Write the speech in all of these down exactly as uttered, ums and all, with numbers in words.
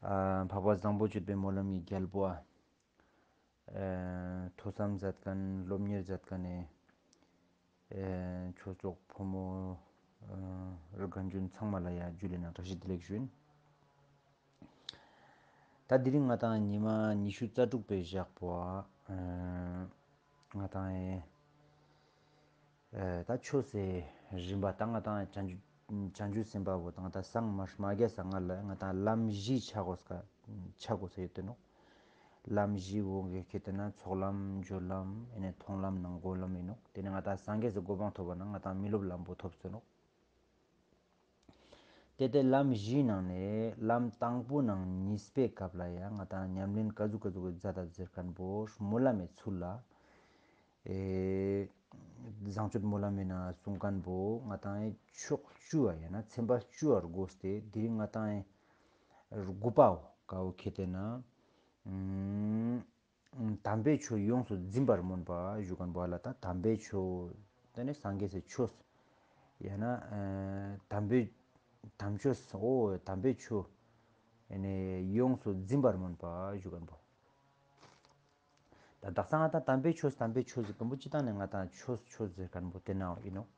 ཨ་འཕགས་པ་བཟང་པོ་སྤྱོད་པའི་སྨོན་ལམ་གྱི་རྒྱལ་པོ་ཨ། ཨེ་ཐོས་བསམ་མཛད་མཁན་སློབ་གཉེར་མཛད་མཁན་ནི་ཨེ་ཆོས་གྲོགས་ཕོ་མོ་ཨ་རྒན་གཞོན་ཚང་མ་ལ་ཡ་ཇུ་ལེ་ནང་བཀྲ་ཤིས་བདེ་ལེགས་ཞུ་ཡིན། ད་དེ་རིང་ང་ཏང་ཉི་མ་ཉི་ཤུ་རྩ་དྲུག་པའི་ཞག་པོ་ཨ་ང་ཏང་ཨེ་ཨེ་ད་ཆོས་སི་རིམ་པ་ད་ང་ཏང་བྱང་ཆུབ་བྱང་ཆུབ་སེམས་དཔའ་བོ་ད་ང་ཏང་སངས་མ་མ་རྒྱས་སྔ་ལ་ང་ཏང་ལམ་བཞི་ཆ་དགོས་ས་ཆ་དགོས་ས་ཡོད་དེ་ནོག། ལམ་བཞི་བོ་གི་ཁེ་ཏེ་ན་ཚོགས་ལམ་སྦྱོར་ལམ་ཨེ་ནེ་མཐོང་ལམ་ནང་སྒོམ་ལམ་ཡིན་ནོག། དེ་ནེ་ང་ཏང་སངས་རྒྱས་སི་གོ་འཕང་ཐོབ་པ་ན་ང་ཏང་མི་སློབ་ལམ་བོ་ཐོབ་སོ་ནོག། དེ་ལྟའི་ལམ་བཞིའི་ནང་ནས་ལམ་དང་པོ་ནང་གཉིས་པའི་སྐབས་ལ་ཡང་ང་ཏང་ཉམས་ལེན་ག་ཟུག་ག་ཟུག་གི་མཛད་ད་ཟེར་མཁན་པོ་སྨོན་ལམ་མི་ཚུལ་ལ་ཨེ་བཟང་སྤྱོད་སྨོན་ལམ་མི་ནང་གསུང་མཁན་པོ་ང་ཏང་ཨེ་ཕྱོགས་བཅུ་བ་ཡང་ན་ཚན་པ་བཅུ་བར་བགོས་ཏེ་དེ་རིང་ང་ཏང་ཨེ་དགུ་པའོ་ཀ་བོ་ཁེ་ཏེ་ན་ཨུམ། དམ་པའི་ཆོས་ཡོངས་སུ་འཛིན་པར་སྨོན་པ་ཞུ་མཁན་པོ་ལ་ད་དམ་པའི་ཆོས་དེ་ནི་སངས་རྒྱས་སི་ཆོས་ཡང་ན་ཨེ་དམ་པའི་དམ་ཆོས་འོ་དམ་པའི་ཆོས་ཡང་ནི་ཡོངས་སུ་འཛིན་པར་སྨོན་པ་ཞུ་མཁན་པོ། ད་དག་ས་ང་ཏང་དམ་པའི་ཆོས་དམ་པའི་ཆོས་ཟེར་མཁན་པོ་སྤྱི་བཏང་ནས་ང་ཏང་ཆོས་ཆོས་ཟེར་མཁན་པོ་དེ་ནའོ་ཡིན་ནོག།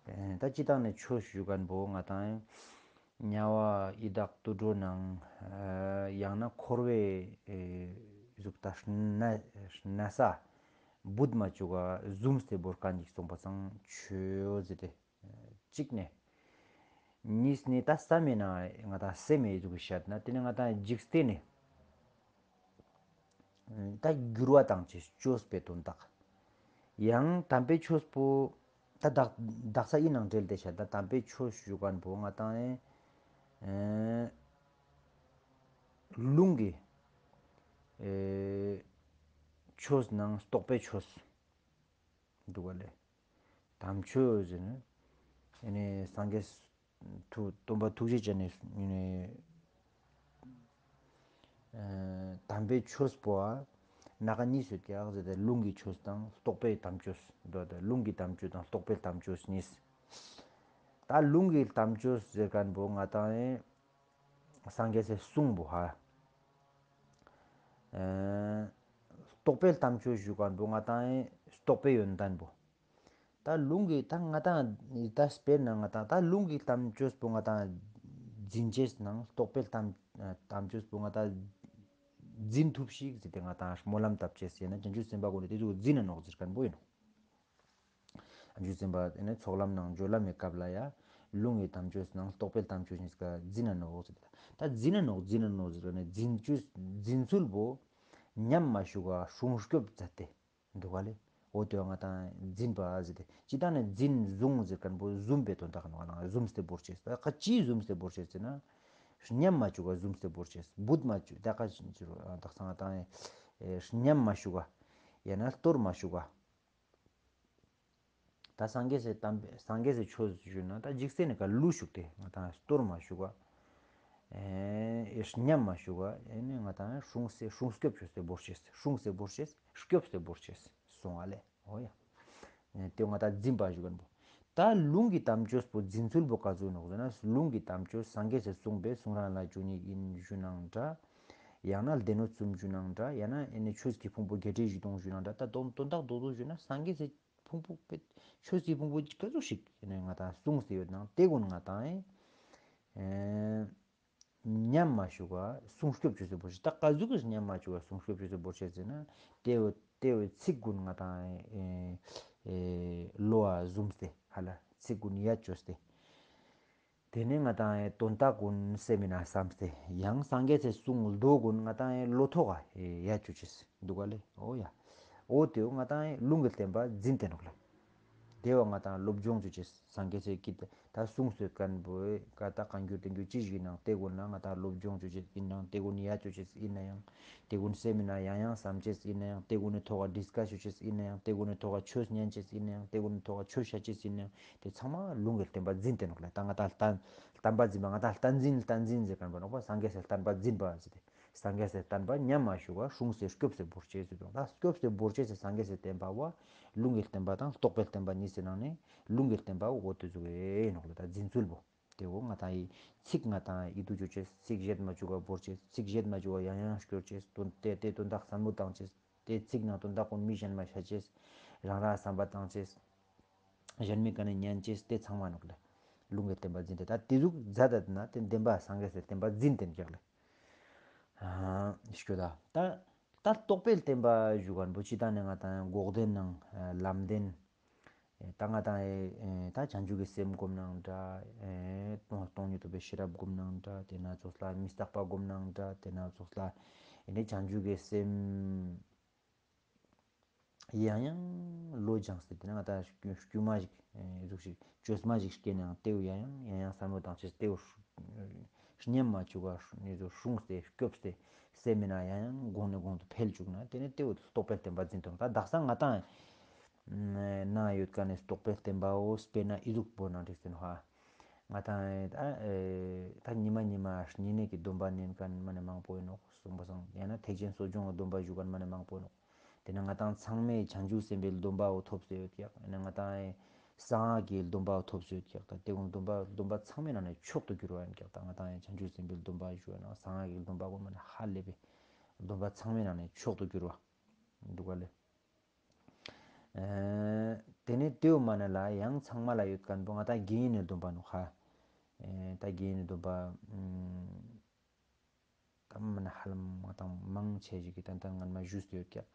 ཨེ་ད་སྤྱི་བཏང་ནས་ཆོས་ཞུ་མཁན་པོ་ང་ཏང་དམྱལ་བ་ཡི་དྭགས་དུད་འགྲོ་ནང་ཨ་ཡང་ན་འཁོར་བའི་ཨེ་གཟུགས་དང་ན་ན་ས་བུད་མ་བཅུག་ག་བཟུམ་སྟེ་བོར་མཁན་ཞིག་སོང་པ་སང་ཆོས་ཟེར་ཏེ་གཅིག་ནས། གཉིས་ནས་ད་བསམ་མེད་ན་ང་ཏང་སེམས་མེད་ཟུག་བཤད་ན་དེ་ནས་ང་ཏང་འཇིག་རྟེན་ནས་ད་འགྱུར་བ་བཏང་ཅེས་ཆོས་པའི་དོན་དག། ཡང་དམ་པའི་ཆོས་པོ་ད་དག་དག་ས་ཡིན་ནང་འབྲེལ་ཏེ་བཤད་ན་དམ་པའི་ཆོས་ཞུ་མཁན་པོ་ང་ཏང་ཨེ་ལུང་གི་ཨེ་ཆོས་ནང་རྟོགས་པའི་ཆོས་འདུག་ག་ལེ། དམ་ཆོས་ཟེར་ན་ཨེ་ནི་སངས་རྒྱས་ཐུགས་སྟོན་པ་ཐུགས་རྗེ་ཅན་ནི་ཨེ་ནི་ཨེ་དམ་པའི་ཆོས་པོ་ཨ་ནང་གཉིས་སུ་ཀྱག་ཟེར་ཏེ་ལུང་གི་ཆོས་དང་རྟོགས་པའི་དམ་ཆོས་འདུག་ག་ལེ། ལུང་གི་དམ་ཆོས་དང་རྟོགས་པའི་དམ་ཆོས་གཉིས། ད་ལུང་གི་དམ་ཆོས་ཟེར་མཁན་པོ་ང་ཏང་ཨེ་སངས་རྒྱས་སི་གསུང་པོ་ཧ། ཨེ་རྟོགས་པའི་དམ་ཆོས་ཞུ་མཁན་པོ་ང་ཏང་ཨེ་རྟོགས་པའི་ཡོན་ཏན་པོ། ད་ལུང་གི་ད་ང་ཏང་ད་དཔེར་ན་ང་ཏང་ད་ལུང་གི་དམ་ཆོས་པོ་ང་ཏང་འཛིན་ཅེས་ནང་རྟོགས་པའི་དམ་དམ་ཆོས་པོ་ང་ཏང་འཛིན་ཐུབ་ཤིག་ཟེར་ཏེ་ང་ཏང་སྨོན་ལམ་བཏབ་ཅེས་ཡང་ན་བྱང་ཆུབ་སེམས་དཔའ་ཀུན་ནི་དེ་ཚོ་འཛིན་ན་ནོག་ཟེར་མཁན་པོ་ཡིན་ནོག། བྱང་ཆུབ་སེམས་དཔའ་ཨེ་ནི་ཚོགས་ལམ་ནང་སྦྱོར་ལམ་མི་སྐབས་ལ་ཡ་ལུང་གི་དམ་ཆོས་ནང་རྟོགས་པའི་དམ་ཆོས་གཉིས་ཀ་འཛིན་ན་ནོག་ཟེར་ཏེ། ད་འཛིན་ན་ནོག་འཛིན་ན་ནོག་ཟེར་ནས་འཛིན་ཚུལ་འཛིན་ཚུལ་པོ་ཉམས་མ་ཞུགས་པ་སྲུང་སྐྱོབ་མཛད་དེ་འདུག་ག་ལེ། འོ་དེ་བ་ང་ཏང་འཛིན་པ་ཟེར་ཏེ་སྤྱི་བཏང་ནས་འཛིན་བཟུང་ཟེར་མཁན་པོ་བཟུམ་པའི་དོན་དག་ནོག་ལེ། བཟུམ་སྟེ་བོར་ཅེས། ད་ཀ་ཅི་བཟུམ་སྟེ་བོར་ཅེས་ཟེར་ན་ཉམས་མ་བཅུག་པ་བཟུམ་སྟེ་བོར་ཅེས། བུད་མ་བཅུག་ད་ཀ་ཅི་རུ་དག་ས་ང་ཏང་ཨེ་ཉམས་མ་ཞུགས་པ་ཡང་ན་སྟོར་མ་ཞུགས་པ། ད་སངས་རྒྱས་སི་དམ་པའི་སངས་རྒྱས་སི་ཆོས་ཞུ་ན་ད་འཇིག་རྟེན་ནི་ཀ་ལུས་ཞུགས་ཏེ་ང་ཏང་སྟོར་མ་ཞུགས་པ། ཨེ་ཉམས་མ་ཞུགས་པ་ཨེ་ནི་ང་ཏང་སྲུང་སེ་སྲུང་སྐྱོབ་ཅོས་ཏེ་བོར་ཅེས། སྲུང་སེ་བོར་ཅེས། སྐྱོབས་ཏེ་བོར་ཅེས་སོང་ཨ་ལེ། འོ་ཡ། ཨེ་དེ་ང་ཏང་འཛིན་པ་ཞུ་མཁན་པོ། ད་ལུང་གི་དམ་ཆོས་པོ་འཛིན་ཚུལ་པོ་ག་ཟུག་ནོག་ཟེར་ན་ལུང་གི་དམ་ཆོས་སངས་རྒྱས་སི་གསུངས་པའི་གསུང་རབ་ལ་ཇུ་ནི་ཡིན་ཞུ་ནའང་འདྲ། ཡང་ན་སྡེ་སྣོད་གསུམ་ཞུ་ནའང་འདྲ། ཡང་ན་ཨེ་ནི་ཆོས་ཀྱི་ཕུང་པོ་བརྒྱད་ཁྲི་བཞི་སྟོང་ཞུ་ནའང་འདྲ། ད་དོན་དོན་དག་རྡོག་རྡོག་ཞུ་ན་སངས་རྒྱས་སི་ཕུང་པོ་པེ་ཆོས་ཀྱི་ཕུང་པོ་ག་ཟུག་ཞིག་ཨེ་ནི་ང་ཏང་གསུངས་ཏེ་ཡོད་ནའང་དེ་ཀུན་ང་ཏང་ཨེ་ཉམས་མ་ཞུགས་པ་སྲུང་སྐྱོབ་ཅོས་ཏེ་བོར་ཅེས། ད་ཀ་ཟུག་གི་ཉམས་མ་ཞུགས་པ་སྲུང་སྐྱོབ་ཅོས་ཏེ་བོར་ཅེས་ཟེར་ན་དེ་བོ་དེ་བོའི་ཚིག་ཀུན་ང་ཏང་ཨེ་ཨེ་བློ་བ་བཟུམ་སྟེ་ཧ་ལ་ཚིག་ཀུན་ཡ་ཅོས་ཏེ། དེ་ནས་ང་ཏང་ཨེ་དོན་དག་ཀུན་སེམས་མི་ནང་བསམས་ཏེ་ཡང་སངས་རྒྱས་སི་གསུང་མདོ་ཀུན་ང་ཏང་ཨེ་བློ་ཐོག་ག་ཡ་ཅོ་ཅེས་འདུག་ག་ལེ། འོ་ཡ། འོ་དེ་བོ་ང་ཏང་ཨེ་ལུང་གི་བསྟན་པ་འཛིན་ཏེ་ནོག་ལེ། དེ་བོ་ང་ཏང་སློབ་སྦྱོང་ཅོ་ཅེས། སངས་རྒྱས་སི་ཀི་ད་གསུང་སོད་མཁན་པོའི་ཀ་ད་བཀའ་འགྱུར་བསྟན་འགྱུར་ཅི་ཞིག་ཡིན་ནའང་དེ་ཀུན་ལ་ང་ཏང་སློབ་སྦྱོང་ཅོ་ཅེས་ཡིན་ནའང་དེ་ཀུན་ཡ་ཅོ་ཅེས་ཡིན་ནའང་དེ་ཀུན་སེམས་མི་ནང་ཡང་ཡང་བསམ་ཅེས་ཡིན་ནའང་དེ་ཀུན་ནི་ཐོག་ག་ཌིས་ཀ་སི་ཅོ་ཅེས་ཡིན་ནའང་དེ་ཀུན་ནི་ཐོག་ག་ཆོས་ཉན་ཅེས་ཡིན་ནའང་དེ་ཀུན་ནི་ཐོག་ག་ཆོས་བཤད་ཅེས་ཡིན་ནའང་དེ་ཚང་མ་ལུང་གི་བསྟན་པ་འཛིན་ཏེ་ནོག་ལེ། ད་ང་ཏང་བསྟན་བསྟན་པ་འཛིན་པ་ང་ཏང་བསྟན་འཛིན་བསྟན་འཛིན་ཟེར་མཁན་པོ་ནོག་པ། སངས་རྒྱས་སི་བསྟན་པ་འཛིན་པ་ཟེར་ཏེ། སངས་རྒྱས་སི་བསྟན་པ་ཉམས་མ་ཞུགས་པ་སྲུང་སེ་སྐྱོབས་སེ་བོར་ཅེས་ཟེར་དང་། ད་སྐྱོབས་སེ་བོར་ཅེས་ཟེར་སངས་རྒྱས་སི་བསྟན་པ་བོ་ལུང་གི་བསྟན་པ་དང་རྟོགས་པའི་བསྟན་པ་གཉིས་སི་ནང་ནས་ལུང་གི་བསྟན་པ་བོ་འོ་དེ་ཟུག་ཨིན་ནོག་ལེ། ད་འཛིན་ཚུལ་བོ། ཏེ་བོ་ང་ཏང་ཨི་ཚིག་ང་ཏང་ཨི་དུ་ཅོ་ཅེས། ཚིག་བཞེད་མ་ཅུག་ག་བོར་ཅེས། ཚིག་བཞེད་མ་ཅུག་ག་ཡང་ཡང་སྐྱོར་ཅེས། དོན་ཏེ་ཏེ་དོན་དག་སན་མོ་ཏང་ཅེས། ཏེ་ཚིག་ནང་དོན་དག་གུན་མི་ཞན་མ་ཤད་ཅེས། རང་རང་སམ་པ་ཏང་ཅེས། ཞན་མི་ཀ་ནེ་ཉན་ཅེས། ཏེ་ཚང་མ་ནོག་ལེ། ལུང་གི་བསྟན་པ་འཛིན་ཏེ། ཏ་ཏེ་ཟུག་ཛད་ད་ན་ཏེ་བདེན་པ་སངས་རྒྱས་སི་བསྟན་པ་འཛིན་ཏེ་ཀྱག་ལེ། ཨ་ཤོད་ད། ཏ་ཏ་རྟོགས་པའི་བསྟན་པ་ཞུ་ཁན་བོ་ཅི་ཏ་ནེ་ང་ཏང་འགོག་བདེན་ནང་ལམ་བདེན། ཏ་ང་ཏང་ཨེ་ཏ་བྱང་ཆུབ་ཀྱི་སེམས་སྒོམ་ནང་འདྲ། ཨེ་སྟོང་སྟོང་ཉིད་རྟོགས་པའི་ཤེས་རབ་སྒོམ་ནང་འདྲ། ཏེ་ན་ཙོགས་ལ་མི་རྟག་པ་སྒོམ་ནང་འདྲ། ཏེ་ན་ཙོགས་ལ་ཨེ་ནེ་བྱང་ཆུབ་ཀྱི་སེམས་ཡང་ཡང་བློ་སྦྱངས་ཏེ་ཏེ་ནེ་ང་ཏང་སྐྱུ་སྐྱུ་མ་ཞིག་ཨེ་ཟུག་ཞིག་བཅོས་མ་ཞིག་སྐྱེ་ནའང་ཏེ་བོ་ཡང་ཡང་ཡང་ཡང་སམ་བློ་ཏང་ཅེས། ཏེ་བོ་ཉམས་མ་ཅུག་ག་ནི་ཟུག་སྲུངས་ཏེ་སྐྱོབས་ཏེ་སེམས་མི་ན་ཡང་ཡང་གོང་ནེ་གོང་དུ་འཕེལ་ཅུག་ན་ཏེ་ནེ་ཏེ་བོ་རྟོགས་པའི་བསྟན་པ་འཛིན་ཏོང་། ཏ་དག་ས་ང་ཏང་ན་ཡོད་ཀ་ནེ་རྟོགས་པའི་བསྟན་པའོ་སྤེར་ན་ཨི་ཟུག་པོ་ནང་བྲིས་ཏེ་ནོག་ཧ། ང་ཏང་ཨེ་ཏ་ཨེ་ཏ་ཉི་མ་ཉི་མ་ཉི་ནེ་གི་སྡོམ་པ་ནེན་ཁན་མ་ནེ་མང་པོ་ཨིན་ནོག་སོང་པ་སང་། ཡང་ན་ཐེག་ཆེན་གསོ་སྦྱོང་གི་སྡོམ་པ་ཞུ་ཁན་མ་ནེ་མང་པོ་ཨིན་ནོག། ཏེ་ནེ་ང་ཏང་ཚང་མས་བྱང་ཆུབ་སེམས་དཔའི་སྡོམ་པའོ་ཐོབ་སྟེ་ཡོད་ཀྱག། ཡང་ན་ང་ཏང་ཨེ་གསང་སྔགས་ཀྱི་སྡོམ་པའོ་ཐོབ་སྟེ་ཡོད་ཀྱག། ཏ་ཏེ་གུན་སྡོམ་པ་སྡོམ་པ་ཚང་མའི་ནང་ནེ་མཆོག་ཏུ་གྱུར་བ་ཨིན་ཀྱག། ཏ་ང་ཏང་ཨེ་བྱང་ཆུབ་སེམས་དཔའི་སྡོམ་པ་ཞུ་བ་ན་གསང་སྔགས་ཀྱི་སྡོམ་པ་གུན་མ་ནེ་ཧ་ལས་པའི་སྡོམ་པ་ཚང་མའི་ནང་ནེ་མཆོག་ཏུ་གྱུར་བ་འདུག་ག་ལེ། ཨེ་ཏེ་ནེ་ཏེའུ་མ་ནེ་ལ་ཡང་ཚང་མ་ལ་ཡོད་ཁན་བོ་ང་ཏང་དགེ་བསྙེན་ནི་སྡོམ་པ་ནོག་ཧ། ཨེ་ཏ་དགེ་བསྙེན་ནི་སྡོམ་པ་ཨམ་ཏ་མ་ནེ་ཧ་ལམ་ང་ཏང་མང་ཆེ་ཞིག་གི་ཏན་ཏན་སྔན་མ་ཞུས་ཏེ་ཡོད་ཀྱག།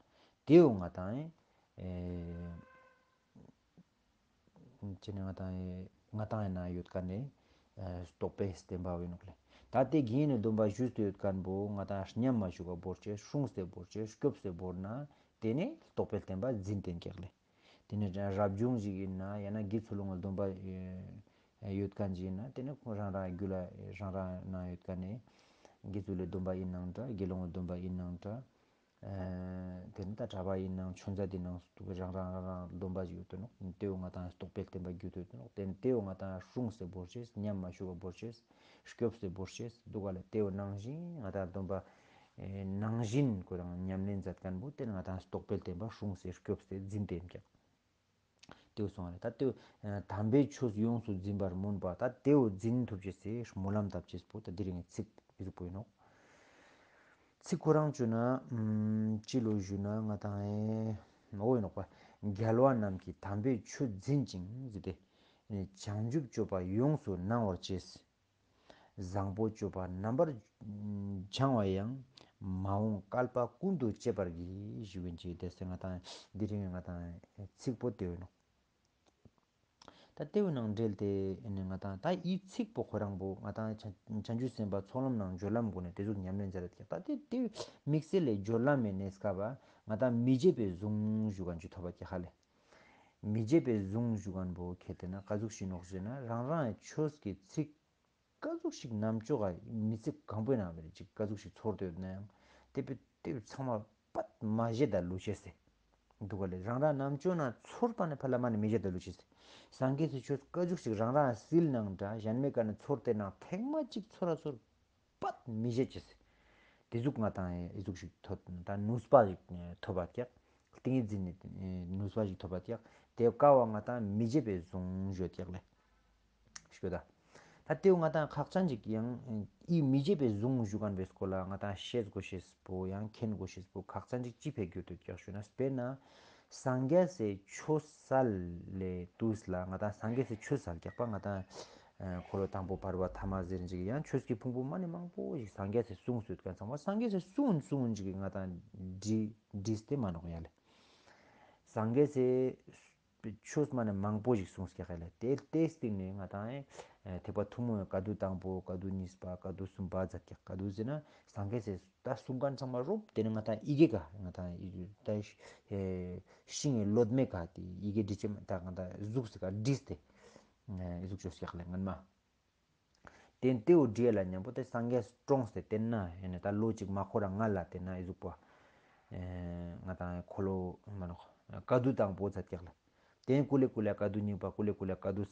ཏེའུ་ང་ཏང་ཨེ་ཅི་ནེ་ང་ཏང་ཨེ་ང་ཏང་ཨེ་ན་ཡོད་ཁན་ནི་ཨེ་རྟོགས་པའི་བསྟན་པ་བོ་ཨིན་ནོག་ལེ། ཏ་ཏེ་དགེ་བསྙེན་ནི་སྡོམ་པ་ཞུས་ཏེ་ཡོད་ཁན་བོ་ང་ཏང་ཉམས་མ་ཅུག་ག་བོར་ཅེས། སྲུངས་ཏེ་བོར་ཅེས། སྐྱོབས་ཏེ་བོར་ན་ཏེ་ནེ་རྟོགས་པའི་བསྟན་པ་འཛིན་ཏེ་ཀྱག་ལེ། ཏེ་ནེ་རབ་བྱུང་ཞིག་ཨིན་ན་ཡང་ན་དགེ་ཚུལ་སློང་གི་སྡོམ་པ་ཨེ་ཡོད་ཁན་ཞིག་ཨིན་ན་ཏེ་ནེ་ཁོང་རང་རང་རྒྱུད་ལ་རང་རང་ན་ཡོད་ཁན་ནི་དགེ་ཚུལ་ལི་སྡོམ་པ་ཨིན་ནང་འདྲ། དགེ་སློང་གི་སྡོམ་པ་ཨིན་ནང་འདྲ། ཨེ་ཏེ་ནེ་ཏ་གྲྭ་པ་ཨིན་ནང་ཆོས་མཛད་ཨིན་ནང་རང་རང་རང་རང་སྡོམ་པ་ཞིག་ཡོད་དོ་ནོག། ཏེའུ་ང་ཏང་རྟོགས་པའི་བསྟན་པ་རྒྱུད་དུ་ཡོད་དོ་ནོག། ཏེ་ནེ་ཏེའུ་ང་ཏང་སྲུངས་ཏེ་བོར་ཅེས། ཉམས་མ་ཅུག་ག་བོར་ཅེས། སྐྱོབས་ཏེ་བོར་ཅེས་འདུག་ག་ལེ། ཏེའུ་ནང་བཞིན་ང་ཏང་སྡོམ་པ་ཨེ་ནང་བཞིན་ཁོ་རང་ཉམས་ལེན་མཛད་ཁན་བོ་ཏེ་ནེ་ང་ཏང་རྟོགས་པའི་བསྟན་པ་སྲུངས་ཏེ་སྐྱོབས་ཏེ་འཛིན་ཏེ་ཨིན་ཀྱག། ཏེའུ་སོང་བ་ལེ། ཏ་ཏེའུ་དམ་པའི་ཆོས་ཡོངས་སུ་འཛིན་པར་སྨོན་པ། ཏ་ཏེའུ་འཛིན་ཐུབ་ཅེས་སི་སྨོན་ལམ་བཏབ་ཅེས་པོ་ཏ་དེ་རིང་གི་ཚིག་ཨི་ཟུག་པོ་ཨིན་ནོག། ཚིག་ཁོ་རང་ཅོ་ན་ཨམ་ཅི་ལོ་ཞུ་ན་ང་ཏང་ཨེ་འོ་ཨིན་ནོག་པ། རྒྱལ་བ་རྣམས་ཀྱིས་དམ་པའི་ཆོས་འཛིན་ཅིང་ཟེར་ཏེ། བྱང་ཆུབ་སྤྱོད་པ་ཡོངས་སུ་གནང་བར་བྱས། བཟང་པོ་སྤྱོད་པ་རྣམ་པར་སྦྱང་བ་ཡང་། མ་འོངས་བསྐལ་པ་ཀུན་ཏུ་སྤྱད་པར་བགྱི། ཞུ་བིན་ཅི་ཏེ་སེ་ང་ཏང་དེ་རིང་ང་ཏང་ཚིག་པོ་ཏེའུ་ཨིན་ནོག། ཏ་ཏེའུ་ནང་འབྲེལ་ཏེ་ཨེ་ནེ་ང་ཏང་ཏ་ཨི་ཚིག་པོ་ཁོ་རང་བོ་ང་ཏང་བྱང་བྱང་ཆུབ་སེམས་དཔའ་ཚོགས་ལམ་ནང་སྦྱོར་ལམ་གུན་ནེ་ཏེ་ཟུག་ཉམས་ལེན་མཛད་ཀྱག། ཏ་ཏེ་ཏེ་དམིགས་བསལ་ལས་སྦྱོར་ལམ་མེ་ནེ་སྐབས་ང་ཏང་མི་བརྗེད་པའི་གཟུངས་ཞུ་ཁན་ཅིག་ཐོབ་པ་ཀྱག་ཧ་ལེ། མི་བརྗེད་པའི་གཟུངས་ཞུ་ཁན་བོ་ཁྱེར་ཏེ་ན་ཀ་ཟུག་ཞིག་ནོག་ཟེར་ན་རང་རང་ཆོས་ཀྱི་ཚིག་ཀ་ཟུག་ཞིག་ནམ་ཅོག་ག་མི་ཚིག་གང་པོའི་ནང་བེ་ཅིག་ཀ་ཟུག་ཞིག་ཚོར་ཏེ་ཡོད་ན་ཡང་ཏེ་བེ་ཏེ་བེ་ཚང་མ་པད་མ་བརྗེད་ད་ལུས་ཤེས་སེ་འདུག་ག་ལེ། རང་རང་ནམ་ཅོག་ན་ཚོར་པ་ནེ་ཕར་ལ་མ་ནེ་མི་བརྗེད་ད་ལུས་ཤེས་སེ། སངས་རྒྱས་སི་ཆོས་ཀ་ཟུག་ཞིག་རང་རང་སིལ་ནང་འདྲ་ཞན་མེ་ཀ་ནེ་ཚོར་ཏེ་ན་ཐེངས་མ་ཅིག་ཚོར་ར་ཚོར་པད་མི་བརྗེད་ཅེས་སེ། ཏེ་ཟུག་ང་ཏང་ཨེ་ཟུག་ཞིག་ཐོབ་ཏ་ནུས་པ་ཞིག་ཐོབ་པ་ཀྱག། ཏིང་ངེ་འཛིན་ནི་ནུས་པ་ཞིག་ཐོབ་པ་ཀྱག། ཏེ་ཀ་བོ་ང་ཏང་མི་བརྗེད་པའི་གཟུངས་ཞུ་ཀྱག་ལེ། ཞུ་ད། ཏ་ཏེའུ་ང་ཏང་ཁག་ཅན་ཅིག་ཡང་ཨི་མི་བརྗེད་པའི་གཟུངས་ཞུ་ཁན་བོའི་སྐོར་ལ་ང་ཏང་ཤེས་དགོས་ཤེས་པོ་ཡང་མཁྱེན་དགོས་ཤེས་པོ་ཁག་ཅན་ཅིག་ཅི་ཕི་གྱུར་ཏེ་ཀྱག་ཞུ་ན་སྤེར་ན་སངས་རྒྱས་སི་ཆོས་སལ་ལེ་ཏུས་ལ་ང་ཏང་སངས་རྒྱས་སི་ཆོས་སལ་ཀྱག་པ་ང་ཏང་ཨ་འཁོར་ལོ་དང་པོ་བར་པ་ཐ་མ་ཟེར་ཅིག་ཡང་ཆོས་ཀྱི་ཕུང་པོ་མ་ནེ་མང་པོ་ཞིག་སངས་རྒྱས་སི་གསུངས་སུ་ཡོད་ཁན་ཚང་མ་སངས་རྒྱས་སི་གསུངས་གསུངས་ཅིག་ང་ཏང་བྲི་བྲིས་ཏེ་མ་ནོག་ཡ་ལེ། སངས་རྒྱས་སི་ཆོས་མ་ནེ་མང་པོ་ཞིག་གསུངས་ཀྱག་ལེ། ཏེ་ཏེའི་སྟིང་ནེ་ང་ཏང་ཨེ་ཐེག་པ་ཐུན་མོང་བཀའ་བསྡུ་དང་པོ་བཀའ་བསྡུ་གཉིས་པ་བཀའ་བསྡུ་གསུམ་པ་མཛད་ཀྱག། བཀའ་བསྡུ་ཟེར་ན་སངས་རྒྱས་སི་ཏ་གསུང་ཁན་ཚང་མ་རོབ་ཏེ་ནེ་ང་ཏང་ཡི་གེ་ཀ་ང་ཏང་ཏ་ཨེ་ཤིང་ངི་ལོད་མེ་ཀ་ཏེ་ཡི་གེ་བྲི་ཅེས་མ་ཏ་ང་ཏང་གཟུགས་སི་ཀ་བྲིས་ཏེ་ཨེ་གཟུགས་ཅོས་ཀྱག་ལེ་སྔན་མ། ཏེ་ཏེའུ་བྲིས་ལ་ཉམ་པོ་ཏེ་སངས་རྒྱས་གྲོངས་ཏེ་ཏེ་ན་ཨེ་ནེ་ཏ་ལོ་ཅིག་མ་འཁོར་ར་སྔ་ལ་ཏེ་ན་ཨི་ཟུག་པོ་ཨེ་ང་ཏང་འཁོར་ལོ་མ་ནོག་བཀའ་བསྡུ་དང་པོ་མཛད་ཀྱག་ལེ། ཏེ་ཀུ་ལེ་ཀུ་ལེ་བཀའ་བསྡུ་གཉིས་པ་ཀུ་ལེ་ཀུ་ལེ་བཀའ་བསྡུ་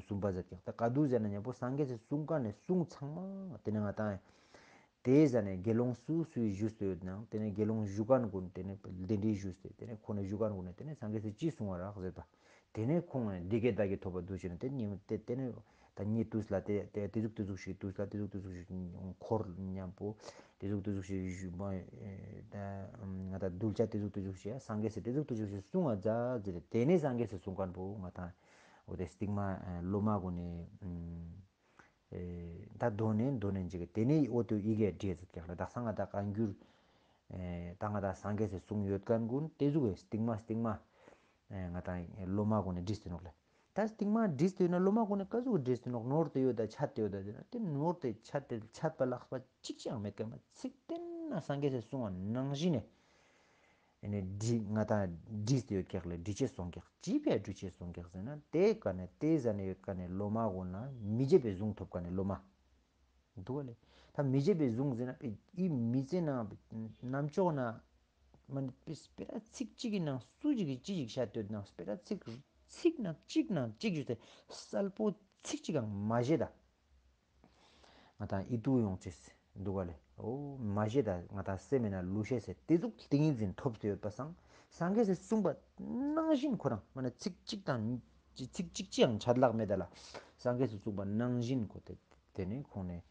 གསུམ་པ་མཛད་ཀྱག། ཏ་བཀའ་བསྡུ་ཟེར་ན་ཉམ་པོ་སངས་རྒྱས་སི་གསུང་ཁན་ནི་གསུང་ཚང་མ་ཏེ་ནེ་ང་ཏང་ཏེ་ཟ་ནེ་དགེ་སློང་སུ་སུའི་ཞུས་ཏེ་ཡོད་ནའང་ཏེ་ནེ་དགེ་སློང་ཞུ་ཁན་གུན་ཏེ་ནེ་གདན་འདྲེན་ཞུས་ཏེ་ཏེ་ནེ་ཁོང་ནེ་ཞུ་ཁན་གུན་ནེ་ཏེ་ནེ་སངས་རྒྱས་སི་ཅི་གསུང་བ་རག་ཟེར་ཏ། ཏེ་ནེ་ཁོང་ནེ་འདི་སྐད་བདག་གིས་ཐོས་པ་དུས་ཅི་ན་ཏེ་ཉིན་ཏེ་ཏེ་ནེ་ ད་ཉེ་དུས་ལ་དེ་དེ་དེ་ཟུག་དེ་ཟུག་ཞིག་དུས་ལ་དེ་ཟུག་དེ་ཟུག་ཞིག་འཁོར་མཉམ་པོ་དེ་ཟུག་དེ་ཟུག་ཞིག་ཞུ་མ་ད་ང་ད་གདུལ་བྱ་དེ་ཟུག་དེ་ཟུག་ཞིག་སངས་རྒྱས་སི་དེ་ཟུག་དེ་ཟུག་ཞིག་གསུང་བ་མཛད་ཟེར་ཏེ་དེ་ནས་སངས་རྒྱས་སི་གསུང་མཁན་པོ་ང་ད་འོ་དེ་སྟིང་མ་སློབ་མ་གུན་ནི་ཨེ་ད་དོ་ནན་དོ་ནན་ཅིག་དེ་ནས་འོ་དེ་ཡི་གེ་བྲིས་ཟེར་ཀྱག་ལ། དག་ས་ང་ད་བཀའ་འགྱུར་ཨེ་ད་ང་ད་སངས་རྒྱས་སི་གསུང་ཡོད་མཁན་གུན་དེ་ཟུག་གི་སྟིང་མ་སྟིང་མ་ཨེ་ང་ད་སློབ་མ་གུན་ནི་བྲིས་ཏེ་ནོག་ལེ། ད་སྟིང་མ་བྲིས་ཏེ་ཡོད་ན་སློབ་མ་གུན་ནི་ག་ཟུག་བྲིས་ཏེ་ནོག་ནོར་ཏེ་ཡོད་ད་ཆད་དེ་ཡོད་ད་ཟེར་ན་དེ་ནོར་ཏེ་ཆད་དེ་ཆད་པ་ལྷག་པ་ཅིག་ཅང་མེད་མཁན་མ་ཚིག་དེ་ན་སངས་རྒྱས་སི་གསུང་བ་ནང་བཞིན་ནས། ཨེ་ནི་བྲིས་ང་ད་བྲིས་ཏེ་ཡོད་ཀྱག་ལེ། བྲི་ཅེས་སོང་ཀྱག་ཅི་ཕི་འ་བྲི་ཅེས་སོང་ཀྱག་ཟེར་ན་དེ་ཀ་ནས་དེ་ཟ་ནས་ཡོད་ཀ་ནས་སློབ་མ་གུན་ལ་མི་བརྗེད་པའི་གཟུངས་ཐོབ་ཀ་ནས་སློབ་མ་འདུག་ག་ལེ། ད་མི་བརྗེད་པའི་གཟུངས་ཟེར་ན་ཨི་མི་ཚེ་ནང་རྣམ་ཅོག་ན་མ་ནི་སྤེ་ར་ཚིག་གཅིག་གི་ནང་སུ་ཅིག་གི་ཅི་ཞིག་བཤད་དོད་ནང་སྤེ་ར་ཚིག་ཚིག་ནང་གཅིག་ནང་གཅིག་ཞུ་སྟེ་གསལ་པོ་ཚིག་གཅིག་ཀྱང་མ་བརྗེད་ད། ང་ཏང་ཡིད་དུ་ཡོང་ཅེས་འདུག་ག་ལེ། འོ་མ་བརྗེད་ད་ང་ཏང་སེམས་ན་ལུས་ཤེས་སི་དེ་ཟུག་ཏིང་ངེ་འཛིན་ཐོབ་སྟེ་ཡོད་པ་སང་སངས་རྒྱས་སི་གསུངས་པ་ནང་བཞིན་ཁོ་རང་མ་ན་ཚིག་གཅིག་དང་ཚིག་གཅིག་ཅིའང་ཆད་ལྷག་མེད་ད་ལ། སངས་རྒྱས་སི་གསུངས་པ་ནང་བཞིན་ཁོ་དེ་དེ་ནི་ཁོང་ནས་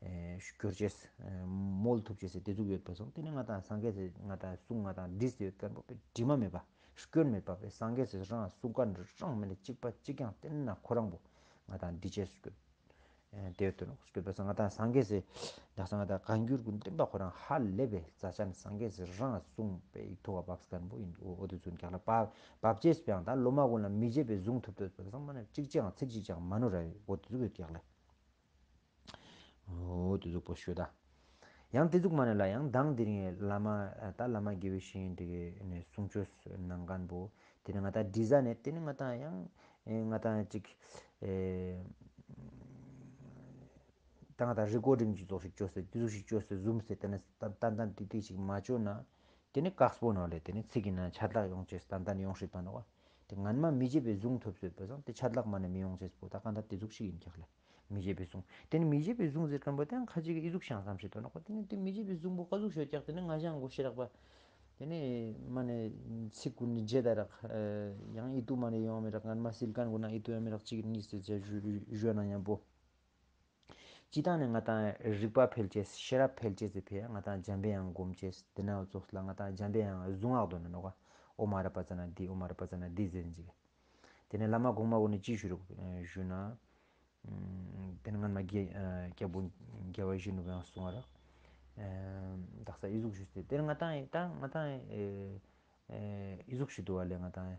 ཨེ་སྐྱོར་ཅེས་ཨེ་མོལ་ཐུབ་ཅེས་སི་དེ་ཟུག་ཡོད་པ་སང་དེ་ནི་ང་ཏང་སངས་རྒྱས་སི་ང་ཏང་གསུང་ང་ཏང་བྲིས་ཏེ་ཡོད་མཁན་པོ་དྲི་མ་མེད་པ་སྐྱོན་མེད་པ་སངས་རྒྱས་སི་རང་གསུང་མཁན་རང་མེད་ན་གཅིག་པ་གཅིག་ཀྱང་དེ་ན་ཁོ་རང་པོ་ང་ཏང་འདི་ཅེས་སྐྱོད། ཨེ་དེ་ཡོད་དོ་ནོག་སྐྱོད་པ་སང་ང་ཏང་སངས་རྒྱས་སི་དག་ས་ང་ཏང་བཀའ་འགྱུར་ཀུན་བསྟན་པ་ཁོ་རང་ཧ་ལས་པའི་རྩ་ཆེན་སངས་རྒྱས་སི་རང་གསུངས་པའི་ཐོག་བབས་མཁན་པོ་ཡིན། འོ་འོ་དེ་ཚུན་ཀྱག་ལ་བབ་བབ་ཅེས་པའང་ད་སློབ་མ་ཀུན་ལ་མི་བརྗེད་པའི་གཟུངས་ཐོབ་སྟེ་ཡོད་པ་སང་མ་ནེ་གཅིག་ཅིའང་ཚིག་གཅིག་ཅིའང་མ་ནོར་ར་འོ་དེ་ཚུགས་ཡོད་ཀྱག་ལ། འོ་དེ་ཟུག་པོ་ཤོད་ད། ཡང་དེ་ཟུག་མ་ནེ་ལ་ཡང་མདང་དེ་རིང་བླ་མ་ད་བླ་མ་དགེ་བའི་བཤེས་གཉེན་དེ་གི་ནས་གསུང་ཆོས་གནང་མཁན་པོ་དེ་ནི་ང་ཏང་འདྲི་ཟ་ནས་དེ་ནི་ང་ཏང་ཡང་ཨེ་ང་ཏང་ཅིག་ཨེ་ད་ང་ཏང་རི་ཀོར་ཌིང་ཅིག་ཙོགས་ཤིག་བཅོས་ཏེ་དེ་ཟུག་ཤིག་བཅོས་ཏེ་ཟུམ་སྟེ་དེ་ནི་ཏན་ཏན་ཏིག་ཏིག་ཞིག་མ་བཅོས་ན་དེ་ནི་དཀགས་པོ་ནོག་ལེ། དེ་ནི་ཚིག་གི་ནང་ཆད་ལྷག་ཡོང་ཅེས་ཏན་ཏན་ཡོང་སྲིད་པ་ནོག། དེ་སྔན་མ་མི་བརྗེད་པའི་གཟུངས་ཐོབ་སྟེ་ཡོད་པ་སང་དེ་ཆད་ལྷག་མ་ནེ་མི་ཡོང་ཅེས་པོ་ད་གང་ལྟར་དེ་ཟུག་ཤིག་ཡིན་ཀྱག་ལེ། མི་བརྗེད་པའི་གཟུངས། དེ་ནི་མི་བརྗེད་པའི་གཟུངས་ཟེར་མཁན་པོ་དེ་ཡང་ཁ་ཅིག་གི་ཨི་ཟུག་ཤང་བསམ་ཤེས་དོ་ནོག་པ། དེ་ནི་དེ་མི་བརྗེད་པའི་གཟུངས་པོ་ག་ཟུག་ཤོད་ཀྱག་དེ་ནི་ང་ཞང་གོ་ཤེས་རག་པ། དེ་ནི་མ་ནེ་ཚིག་ཀུན་ནི་བརྗེད་ད་རག་ཡང་ཨི་ཏུ་མ་ནེ་ཡོང་མི་རག་སྔན་མ་སིལ་མཁན་ཀུན་ན་ཨི་ཏུ་ཡོང་མི་རག་གཅིག་གཉིས་ཏེ་བརྗེད་ཞུ་ན་མཉམ་པོ། སྤྱི་བཏང་ནི་ང་ཏང་རིག་པ་འཕེལ་ཅེས་ཤེས་རབ་འཕེལ་ཅེས་སི་ཕི་ཡ་ང་ཏང་འཇམ་པའི་དབྱངས་སྒོམ་ཅེས་དེ་ན་འོ་ཙོགས་ལ་ང་ཏང་འཇམ་པའི་དབྱངས་གཟུངས་སྔགས་འདོན་ན་ནོག་པ། ཨོཾ་ཨ་ར་པ་ཙ་ན་དྷཱིཿ་ཨོཾ་ཨ་ར་པ་ཙ་ན་དྷཱིཿ་ཟེར་ཅིག། དེ་ནས་བླ་མ་གོང་མ་ཀུན་ནི་ཅི་ཞུ་རུག་ཞུ་ན། དེ་ནས་སྔན་མ་རྒྱལ་རྒྱལ་པོ་རྒྱལ་བ་ཡིད་བཞིན་ནོར་བུའང་གསུང་བ་རག། དག་ས་ཨི་ཟུག་ཞུས་ཏེ་དེ་ནས་ང་ཏང་ད་ང་ཏང་ཨི་ཟུག་ཞུ་དུག་པ་ལེ། ང་ཏང་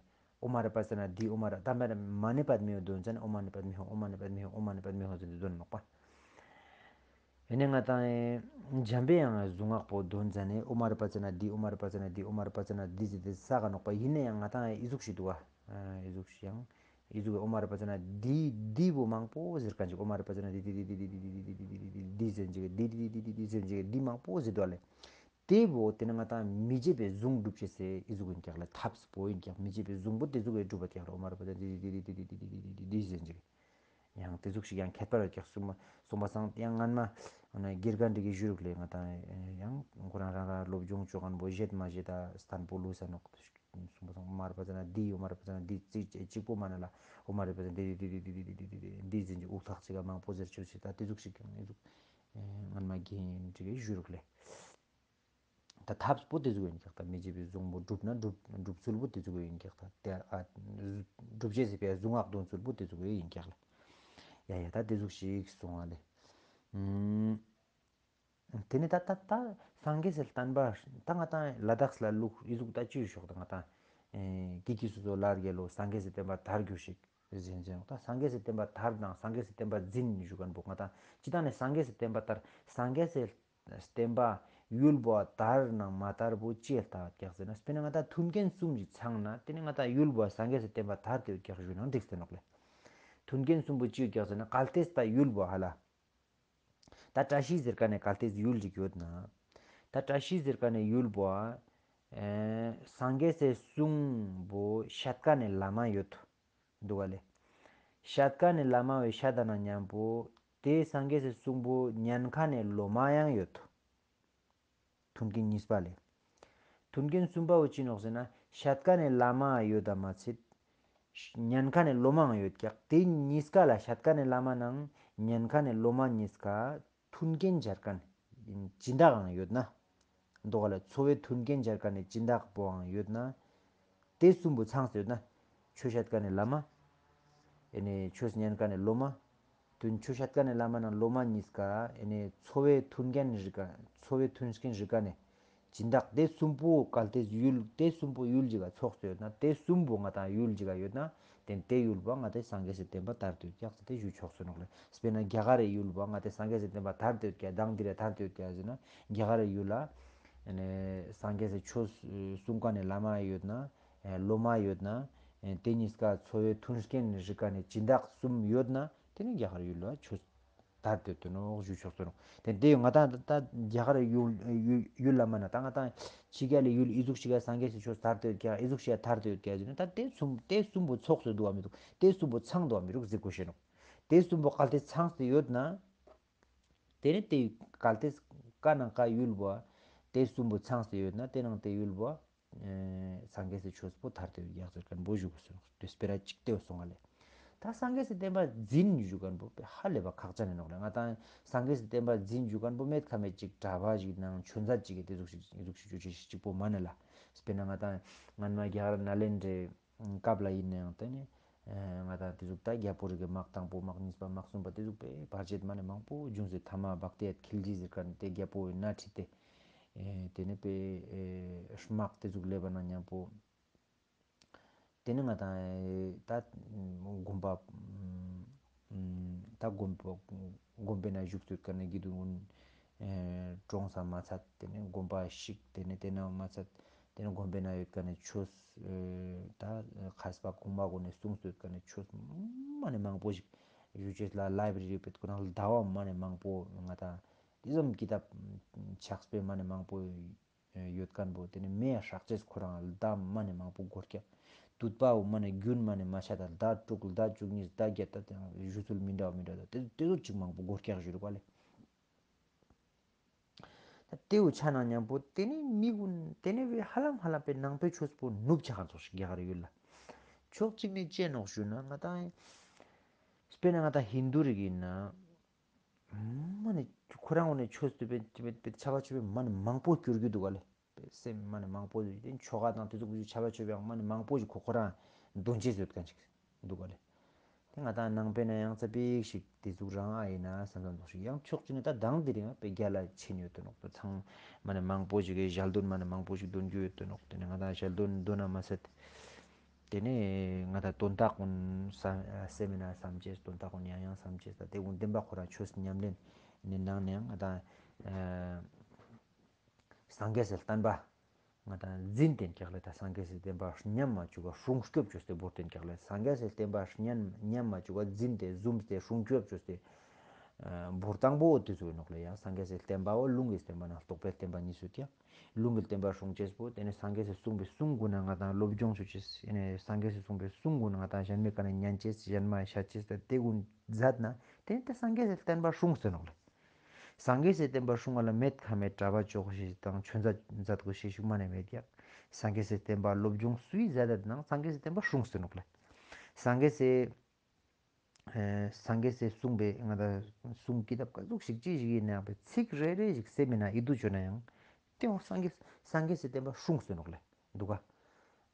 ཨོཾ་ཨ་ར་པ་ཙ་ན་དྷཱིཿ་ཨོཾ་ཨ་ར་ད་མ་ནེ་པདྨེ་འདོན་ཙ་ན་ཨོཾ་མ་ནེ་པདྨེ་ཧཱུྃ་ཨོཾ་མ་ནེ་པདྨེ་ཧཱུྃ་ཨོཾ་མ་ནེ་པདྨེ་ཧཱུྃ་ཟེར་ཏེ་འདོན་ནོག་པ། ཡིན་ནའང་ང་ཏང་འཇམ་པའི་དབྱངས་གཟུངས་སྔགས་པོ་འདོན་ཙ་ན་ཨོཾ་ཨ་ར་པ་ཙ་ན་དྷཱིཿ་ཨོཾ་ཨ་ར་པ་ཙ་ན་དྷཱིཿ་ཨོཾ་ཨ་ར་པ་ཙ་ན་དྷཱིཿ་ཟེར་ཏེ་ས་ག་ནོག་པ། ཡིན་ནའང་ང་ཏང་ཨི་ཟུག་ཞུ་དུག་པ། ཨི་ཟུག་ཞུ་ཡང་ཨི་ཟུག་ཨོཾ་ཨ་ར་པ་ཙ་ན་དྷཱིཿ་དྷཱིཿ་པོ་མང་པོ་ཟེར་མཁན་ཅིག་ཨོཾ་ཨ་ར་པ་ཙ་ན་དྷཱིཿ་དྷཱིཿ་དྷཱིཿ་དྷཱིཿ་ཟེར་ཅིག་དྷཱིཿ་དྷཱིཿ་དྷཱིཿ་དྷཱིཿ་ཟེར་ཅིག་དྷཱིཿ་མང་པོ་ཟེར་དུག་པ་ལེ། དེ་བོ་དེ་ནི་ང་ཏང་མི་བརྗེད་པའི་གཟུངས་སྒྲུབ་ཅེས་སི་ཨི་ཟུག་ཡིན་ཀྱག་ལེ། ཐབས་པོ་ཡིན་ཀྱག་མི་བརྗེད་པའི་གཟུངས་པོ་དེ་ཟུག་གི་སྒྲུབ་པ་ཀྱག་ལེ། ཨོཾ་ཨ་ར་པ་ཙ་ན་དྷཱིཿ་དྷཱིཿ་དྷཱིཿ་དྷཱིཿ་ཟེར་ཅིག་ཡང་དེ་ཟུག་ཞིག་ཡང་ཁྱད་པར་ཡོད་ཀྱག་གསུངས་པ་སང་ཡང་སྔན་མ་དགེ་རྒན་འདི་གི་ཞུ་རུག་ལེ། ང་ཏང་ཡང་ཁོ་རང་རང་རང་སློབ་སྦྱོང་ཅོ་མཁན་པོ་བརྗེད་མ་བརྗེད་ད་སྟན་པོ་ལུས་ས་ནོག་གསུངས་པ་སང་ཨོཾ་ཨ་ར་པ་ཙ་ན་དྷཱིཿ་ཨོཾ་ཨ་ར་པ་ཙ་ན་དྷཱིཿ་ཅིག་གཅིག་པོ་མ་ན་ལ་ཨོཾ་ཨ་ར་པ་ཙ་ན་དྷཱིཿ་དྷཱིཿ་དྷཱིཿ་དྷཱིཿ་ཟེར་ཅིག་དབུགས་ཐག་ཅིག་ག་མང་པོ་ཟེར་ཅོ་ཅིག་ད་དེ་ཟུག་ཞིག་ཡང་ཨི་ཟུག་སྔན་མ་རྒན་འདི་གི་ཞུ་རུག་ལེ། ད་ཐབས་པོ་དེ་ཟུག་ཡིན་ཀྱག་ད་མི་བརྗེད་པའི་གཟུངས་པོ་སྒྲུབ་ན་སྒྲུབ་སྒྲུབ་ཚུལ་པོ་དེ་ཟུག་ཡིན་ཀྱག་ད་དེ་ཨ་སྒྲུབ་བྱེད་ཟེར་བའི་གཟུངས་སྔགས་འདོན་ཚུལ་པོ་དེ་ཟུག་ཡིན་ཀྱག་ལ། ཡ་ཡ་ད་དེ་ཟུག་ཞིག་གསུངས་པ་ལེ། ཨུམ། དེ་ནས་ད་ད་ད་སངས་རྒྱས་སི་བསྟན་པ་ད་ང་ཏང་ལ་དྭགས་ལ་ལུགས་ཨི་ཟུག་ད་ཅི་ཞོག་ད་ང་ཏང་ཨེ་ཀྱེ་ཀྱེ་སོ་སོ་ལ་རྒྱལ་ལོ་སངས་རྒྱས་སི་བསྟན་པ་དར་རྒྱུ་ཞིག་ཟེར་ཟེར་ད་སངས་རྒྱས་སི་བསྟན་པ་དར་དང་སངས་རྒྱས་སི་བསྟན་པ་འཛིན་ཞུ་མཁན་པོ་ང་ཏང་སྤྱི་བཏང་ནས་སངས་རྒྱས་སི་བསྟན་པ་དར་སངས་རྒྱས་སི་བསྟན་པ་ཡུལ་བོ་དར་ནང་མ་དར་བོ་ཅི་ལྟ་བ་ཀྱག་ཟེར་ན་དཔེར་ན་ང་ཏང་མཐུན་རྐྱེན་གསུམ་གྱི་ཚང་ན་དེ་ནི་ང་ཏང་ཡུལ་བོ་སངས་རྒྱས་སི་བསྟན་པ་དར་ཏེ་ཡོད་ཀྱག་ཞུ་ན་འགྲིག་སྟེ་ནོག་ལེ། མཐུན་རྐྱེན་གསུམ་པོ་ཅི་ཡོད་ཀྱག་ཟེར་ན་གལ་ཏེ་ད་ཡུལ་བོ་ཧ་ལ། ད་བཀྲ་ཤིས་ཟེར་མཁན་ནི་གལ་ཏེ་ཡུལ་ཅིག་ཡོད་ན། ད་བཀྲ་ཤིས་ཟེར་མཁན་ནི་ཡུལ་བོ་ཨ་སངས་རྒྱས་སི་གསུང་བོ་བཤད་མཁན་ནི་བླ་མ་ཡོད། འདུག་ག་ལེ། བཤད་མཁན་ནི་བླ་མ་བོ་བཤད་ད་ན་མཉམ་པོ་དེ་སངས་རྒྱས་སི་གསུང་པོ་ཉན་མཁན་ནི་སློབ་མ་ཡང་ཡོད། མཐུན་རྐྱེན་གཉིས་པ་ལེ། མཐུན་རྐྱེན་གསུམ་པ་བོ་ཅི་ནོག་ཟེར་ན་བཤད་མཁན་ནི་བླ་མ་ཡོད་ད་མ་ཚད། ཉན་ཁན་ནི་སློབ་མའང་ཡོད་ཀྱག། དེ་གཉིས་ཀ་ལ་བཤད་ཁན་ནི་བླ་མ་ནང་ཉན་ཁན་ནི་སློབ་མ་གཉིས་ཀ་མཐུན་རྐྱེན་སྦྱར་ཁན་སྦྱིན་བདག་ཡང་ཡོད་ན། མདོ་ཁ་ལ་འཚོ་བའི་མཐུན་རྐྱེན་སྦྱར་ཁན་ནི་སྦྱིན་བདག་པོའང་ཡོད་ན། དེ་གསུམ་པོ་ཚང་སྟེ་ཡོད་ན། ཆོས་བཤད་ཁན་ནི་བླ་མ། ཨེ་ནེ་ཆོས་ཉན་ཁན་ནི་སློབ་མ། དུན་ཆོས་བཤད་ཁན་ནི་བླ་མ་ནང་སློབ་མ་གཉིས་ཀ་ཨེ་ནེ་འཚོ་བའི་མཐུན་རྐྱེན་རིག་ག་འཚོ་བའི་མཐུན་རྐྱེན་རིག་ག་ནེ་སྦྱིན་བདག་དེ་གསུམ་པོ་གལ་ཏེ་ཡུལ་དེ་གསུམ་པོ་ཡུལ་གཅིག་ག་ཚོགས་སུ་ཡོད་ན། དེ་གསུམ་པོ་ང་དང་ཡུལ་གཅིག་ག་ཡོད་ན། དེ་དེ་ཡུལ་པོ་ང་དང་སངས་རྒྱས་སི་བསྟན་པ་དར་ཏེ་ཡོད་ཀྱག་ཟེར་ཏེ་ཞུ་ཆོག་སོ་ནོག་ལེ། དཔེར་ན་རྒྱ་གར་རི་ཡུལ་པོ་ང་དང་སངས་རྒྱས་སི་བསྟན་པ་དར་ཏེ་ཡོད་ཀྱག་དང་དེ་རེ་དར་ཏེ་ཡོད་ཀྱག་ཟེར་ན། རྒྱ་གར་རི་ཡུལ་ལ་ཨེ་ནེ་སངས་རྒྱས་སི་ཆོས་གསུང་ཁན་ནི་བླ་མ་ཡོད་ན། ཨེ་སློབ་མ་ཡོད་ན། ཨེ་དེ་གཉིས་ཀ་འཚོ་བའི་མཐུན་རྐྱེན་རིག་ག་ནེ་སྦྱིན་བདག་གསུམ་ཡོད་ན། དེ་ནི་རྒྱ་གར་ཡུལ་ལ་ཆོས་དར་ཏེ་ཡོད་དེ་ནོག་ཞུ་ཆོག་སོ་ནོག། དེ་དེ་ང་དང་ད་རྒྱ་གར་ཡུལ་ཡུལ་ཡུལ་ལ་མ་ན་ད་ང་དང་ཕྱི་རྒྱལ་ལི་ཡུལ་ཨི་ཟུག་ཞིག་ག་སངས་རྒྱས་སི་ཆོས་དར་ཏེ་ཡོད་ཀྱག་ཨི་ཟུག་ཞིག་ག་དར་ཏེ་ཡོད་ཀྱག་ཟེར་ན། ད་དེ་གསུམ་དེ་གསུམ་པོ་ཚོགས་སུ་འདུག་ག་མི་འདུག། དེ་གསུམ་པོ་ཚང་འདུག་ག་མི་འདུག་ཟེར་གོས་ཤེས་ནོག། དེ་གསུམ་པོ་གལ་ཏེ་ཚང་སྟེ་ཡོད་ན། དེ་ནི་དེ་གལ་ཏེ་ཀ་ནང་ཀ་ཡུལ་པོ་དེ་གསུམ་པོ་ཚང་སྟེ་ཡོད་ན། དེ་ནང་དེ་ཡུལ་པོ་ཨེ་སངས་རྒྱས་སི་ཆོས་པོ་དར་ཏེ་ཡོད་ཀྱག་ཟེར་ཁན་པོ་ཞུ་གོས་སོ་ནོག། དེ་སྤེ་ར་གཅིག་དེ་སོང་ང་ལེ། ད་སངས་རྒྱས་སི་བསྟན་པ་འཛིན་ཞུ་ཁན་པོ་དཔེ་ཧ་ལས་པ་ཁག་ཅན་ཨིན་ནོག་ལེ། ང་དང་སངས་རྒྱས་སི་བསྟན་པ་འཛིན་ཞུ་ཁན་པོ་མེད་ཁ་མེད་ཅིག་གྲྭ་པ་ཞིག་ནང་ཆོས་མཛད་ཅིག་གི་དེ་ཟུག་ཞིག་དེ་ཟུག་ཞིག་ཞུ་ཅེས་ཅིག་པོ་མ་ནེ་ལ། དཔེར་ན་ང་དང་སྔན་མ་རྒྱ་གར་ནཱ་ལེནྡྲའི་སྐབས་ལ་ཨིན་ནའང་དེ་ནི་ཨེ་ང་དང་དེ་ཟུག་ད་རྒྱལ་པོ་རིགས་ཀྱི་དམག་དང་པོ་དམག་གཉིས་པ་དམག་གསུམ་པ་དེ་ཟུག་པའི་བར་ཆད་མ་ནེ་མང་པོ་བྱུང་སྟེ་ཐ་མ་བྷག་ཏི་ཡ་ཁིལ་ཇི་ཟེར་ཁན་དེ་རྒྱལ་པོའི་སྣེ་ཁྲིད་དེ། ཨེ་དེ་ནི་དཔེ་ཨེ་དམག་དེ་ཟུག་ལེབ་པ་ན་མཉམ་པོ། དེ་ནི་ང་དང་ད་དགོན་པ་ད་དགོན་པ་དགོན་པའི་ནང་བཞུགས་ཏེ་ཡོད་ཁན་ནི་དགེ་འདུན་ཀུན་ཨེ་གྲོངས་ས་མ་ཚད། དེ་ནི་དགོན་པ་བཤིག། དེ་ནི་དེ་ནང་མ་ཚད་དེ་ནི་དགོན་པའི་ནང་ཡོད་ཁན་ནི་ཆོས་ཨེ་ད་མཁས་པ་གོང་མ་ཀུན་ནི་གསུངས་ཏེ་ཡོད་ཁན་ནི་ཆོས་མ་ནེ་མང་པོ་ཞིག་ཞུ་ཅེས་ལ་ལའི་བྲེ་རི་ཡོད་པའི་ཁོ་རང་ལ་ཟླ་བ་མ་ནེ་མང་པོ་ང་དང་དེ་ཙམ་ཀི་ཏབ་ཕྱག་དཔེ་མ་ནེ་མང་པོ་ཡོད་ཁན་པོ་དེ་ནི་མེ་ཡ་སྲེག་ཅེས་ཁོ་རང་ལྡ་མ་ནེ་མང་པོ་གོ་ཀྱག། དུད་པ་བོ་མ་ནེ་རྒྱུན་མ་ནེ་མ་ཆད་ད་ལྡ་དྲུག་ལྡ་བཅུ་གཉིས་ལྡ་བརྒྱད་ད་དེ་ཞུ་ཚུལ་མི་འདྲ་བ་མི་འདྲ་ད་དེ་དེ་ཚོ་ཅིག་མང་པོ་གོ་ཀྱག་ཞུ་རུག་པ་ལེ། ད་དེ་བོ་ཆ་ནང་མཉམ་པོ་དེ་ནི་མི་ཀུན་དེ་ནི་བའི་ཧ་ལམ་ཧ་ལམ་པའི་ནང་པའི་ཆོས་པོ་ནུབ་ཆ་ཁན་ཚོགས་ཤིག་རྒྱ་གར་ཡུལ་ལ། ཕྱོགས་གཅིག་ནེ་ཅི་ནོག་ཞུ་ན་ང་དང་དཔེར་ན་ང་དང་ཧིན་དུ་རིགས་ཨིན་ན། མ་ནེ་ཁོ་རང་ངོ་ནེ་ཆོས་དུ་པེ་ཆ་བ་ཆོས་པེ་མ་ནེ་མང་པོ་སྐྱོར་གྱི་འདུག་ག་ལེ། པེ་སེམས་མ་ནེ་མང་པོ་ཡོད་དེ་ཆོ་ག་དང་དེ་ཟུག་ཆ་བ་ཆོས་པེ་མ་ནེ་མང་པོ་ཞིག་ཁོ་ཁོ་རང་འདོན་ཅེས་ཡོད་ཁན་ཅིག་འདུག་ག་ལེ། དེ་ང་དང་ནང་པའི་ནང་ཡང་ཙ་པིག་ཞིག་དེ་ཟུག་རང་ཨ་ཨིན་ན་བསམ་བསམ་འདུག་ཞིག་ཡང་ཕྱོགས་གཅིག་ནེ་ད་དང་དེ་རིང་པེ་རྒྱལ་ལ་ཆེན་ཡོད་དོ་ནོག། ད་ཚང་མ་ནེ་མང་པོ་ཞིག་གི་ཞལ་འདོན་མ་ནེ་མང་པོ་ཞིག་འདོན་རྒྱུ་ཡོད་དོ་ནོག། དེ་ནེ་ང་དང་ཞལ་འདོན་འདོན་ན་མ་ཟད། དེ་ནེ་ང་དང་དོན་དག་ཀུན་བསམ་སེམས་ན་བསམ་ཅེས་དོན་དག་ཀུན་ཡང་ཡང་བསམ་ཅེས་ད་དེ་ཀུན་བདེན་པ་ཁོ་རང་ཆོས་ཉམས་ལེན་ནི་ནང་ནེ་ཡང་ང་དང་ཨ་སངས་རྒྱས་སི་བསྟན་པ་ང་དང་འཛིན་ཏེན་ཀྱག་ལེ། ད་སངས་རྒྱས་སི་བསྟན་པ་ཉམས་མ་བཅུག་ག་སྲུང་སྐྱོབ་བཅོས་ཏེ་བོར་ཏེན་ཀྱག་ལེ། སངས་རྒྱས་སི་བསྟན་པ་ཉམས་ཉམས་མ་བཅུག་ག་འཛིན་ཏེ་བཟུང་སྟེ་སྲུང་སྐྱོབ་བཅོས་ཏེ་ཨ་བོར་སྟངས་པོ་དེ་ཚོ་ཨིན་ནོག་ལེ། ཡང་སངས་རྒྱས་སི་བསྟན་པ་བོ་ལུང་གི་བསྟན་པ་ནང་རྟོགས་པའི་བསྟན་པ་གཉིས་སུ་ཀྱག། ལུང་གི་བསྟན་པ་སྲུང་ཅེས་པོ་དེ་ནེ་སངས་རྒྱས་སི་གསུངས་པའི་གསུང་ཀུན་ན་ང་དང་སློབ་སྦྱོང་ཅོ་ཅེས། ཨེ་ནེ་སངས་རྒྱས་སི་གསུངས་པའི་གསུང་ཀུན་ན་ང་དང་གཞན་མའི་ཀ་ནེ་ཉན་ཅེས་གཞན་མ་བཤད་ཅེས་ད་དེ་ཀུན་མཛད་ན་དེ་ནེ་ད་སངས་རྒྱས་སི་བསྟན་པ་སྲུངས་ཟེར་ནོག་ལེ། སངས་རྒྱས་སི་བསྟན་པ་སྲུང་བ་ལ་མེད་ཁ་མེད་གྲྭ་པ་ཅོ་གོས་ཤེས་དང་ཆོས་མཛད་མཛད་གོས་ཤེས་ཤིག་མ་ནེ་མེད་ཀྱག། སངས་རྒྱས་སི་བསྟན་པ་སློབ་སྦྱོང་སུའི་མཛད་ད་ནང་སངས་རྒྱས་སི་བསྟན་པ་སྲུངས་ཟེར་ནོག་ལེ། སངས་རྒྱས་སི་ཨེ་སངས་རྒྱས་སི་གསུངས་པའི་ང་དང་གསུང་ཀི་ཏབ་ཀ་ཟུག་ཞིག་ཅི་ཞིག་ཨིན་ནའང་པེ་ཚིག་རེ་རེ་ཞིག་སེམས་མི་ནང་ཨིད་དུ་ཅོ་ན་ཡང་དེ་འོ་སངས་རྒྱས་སངས་རྒྱས་སི་བསྟན་པ་སྲུངས་ཟེར་ནོག་ལེ་འདུག་ག།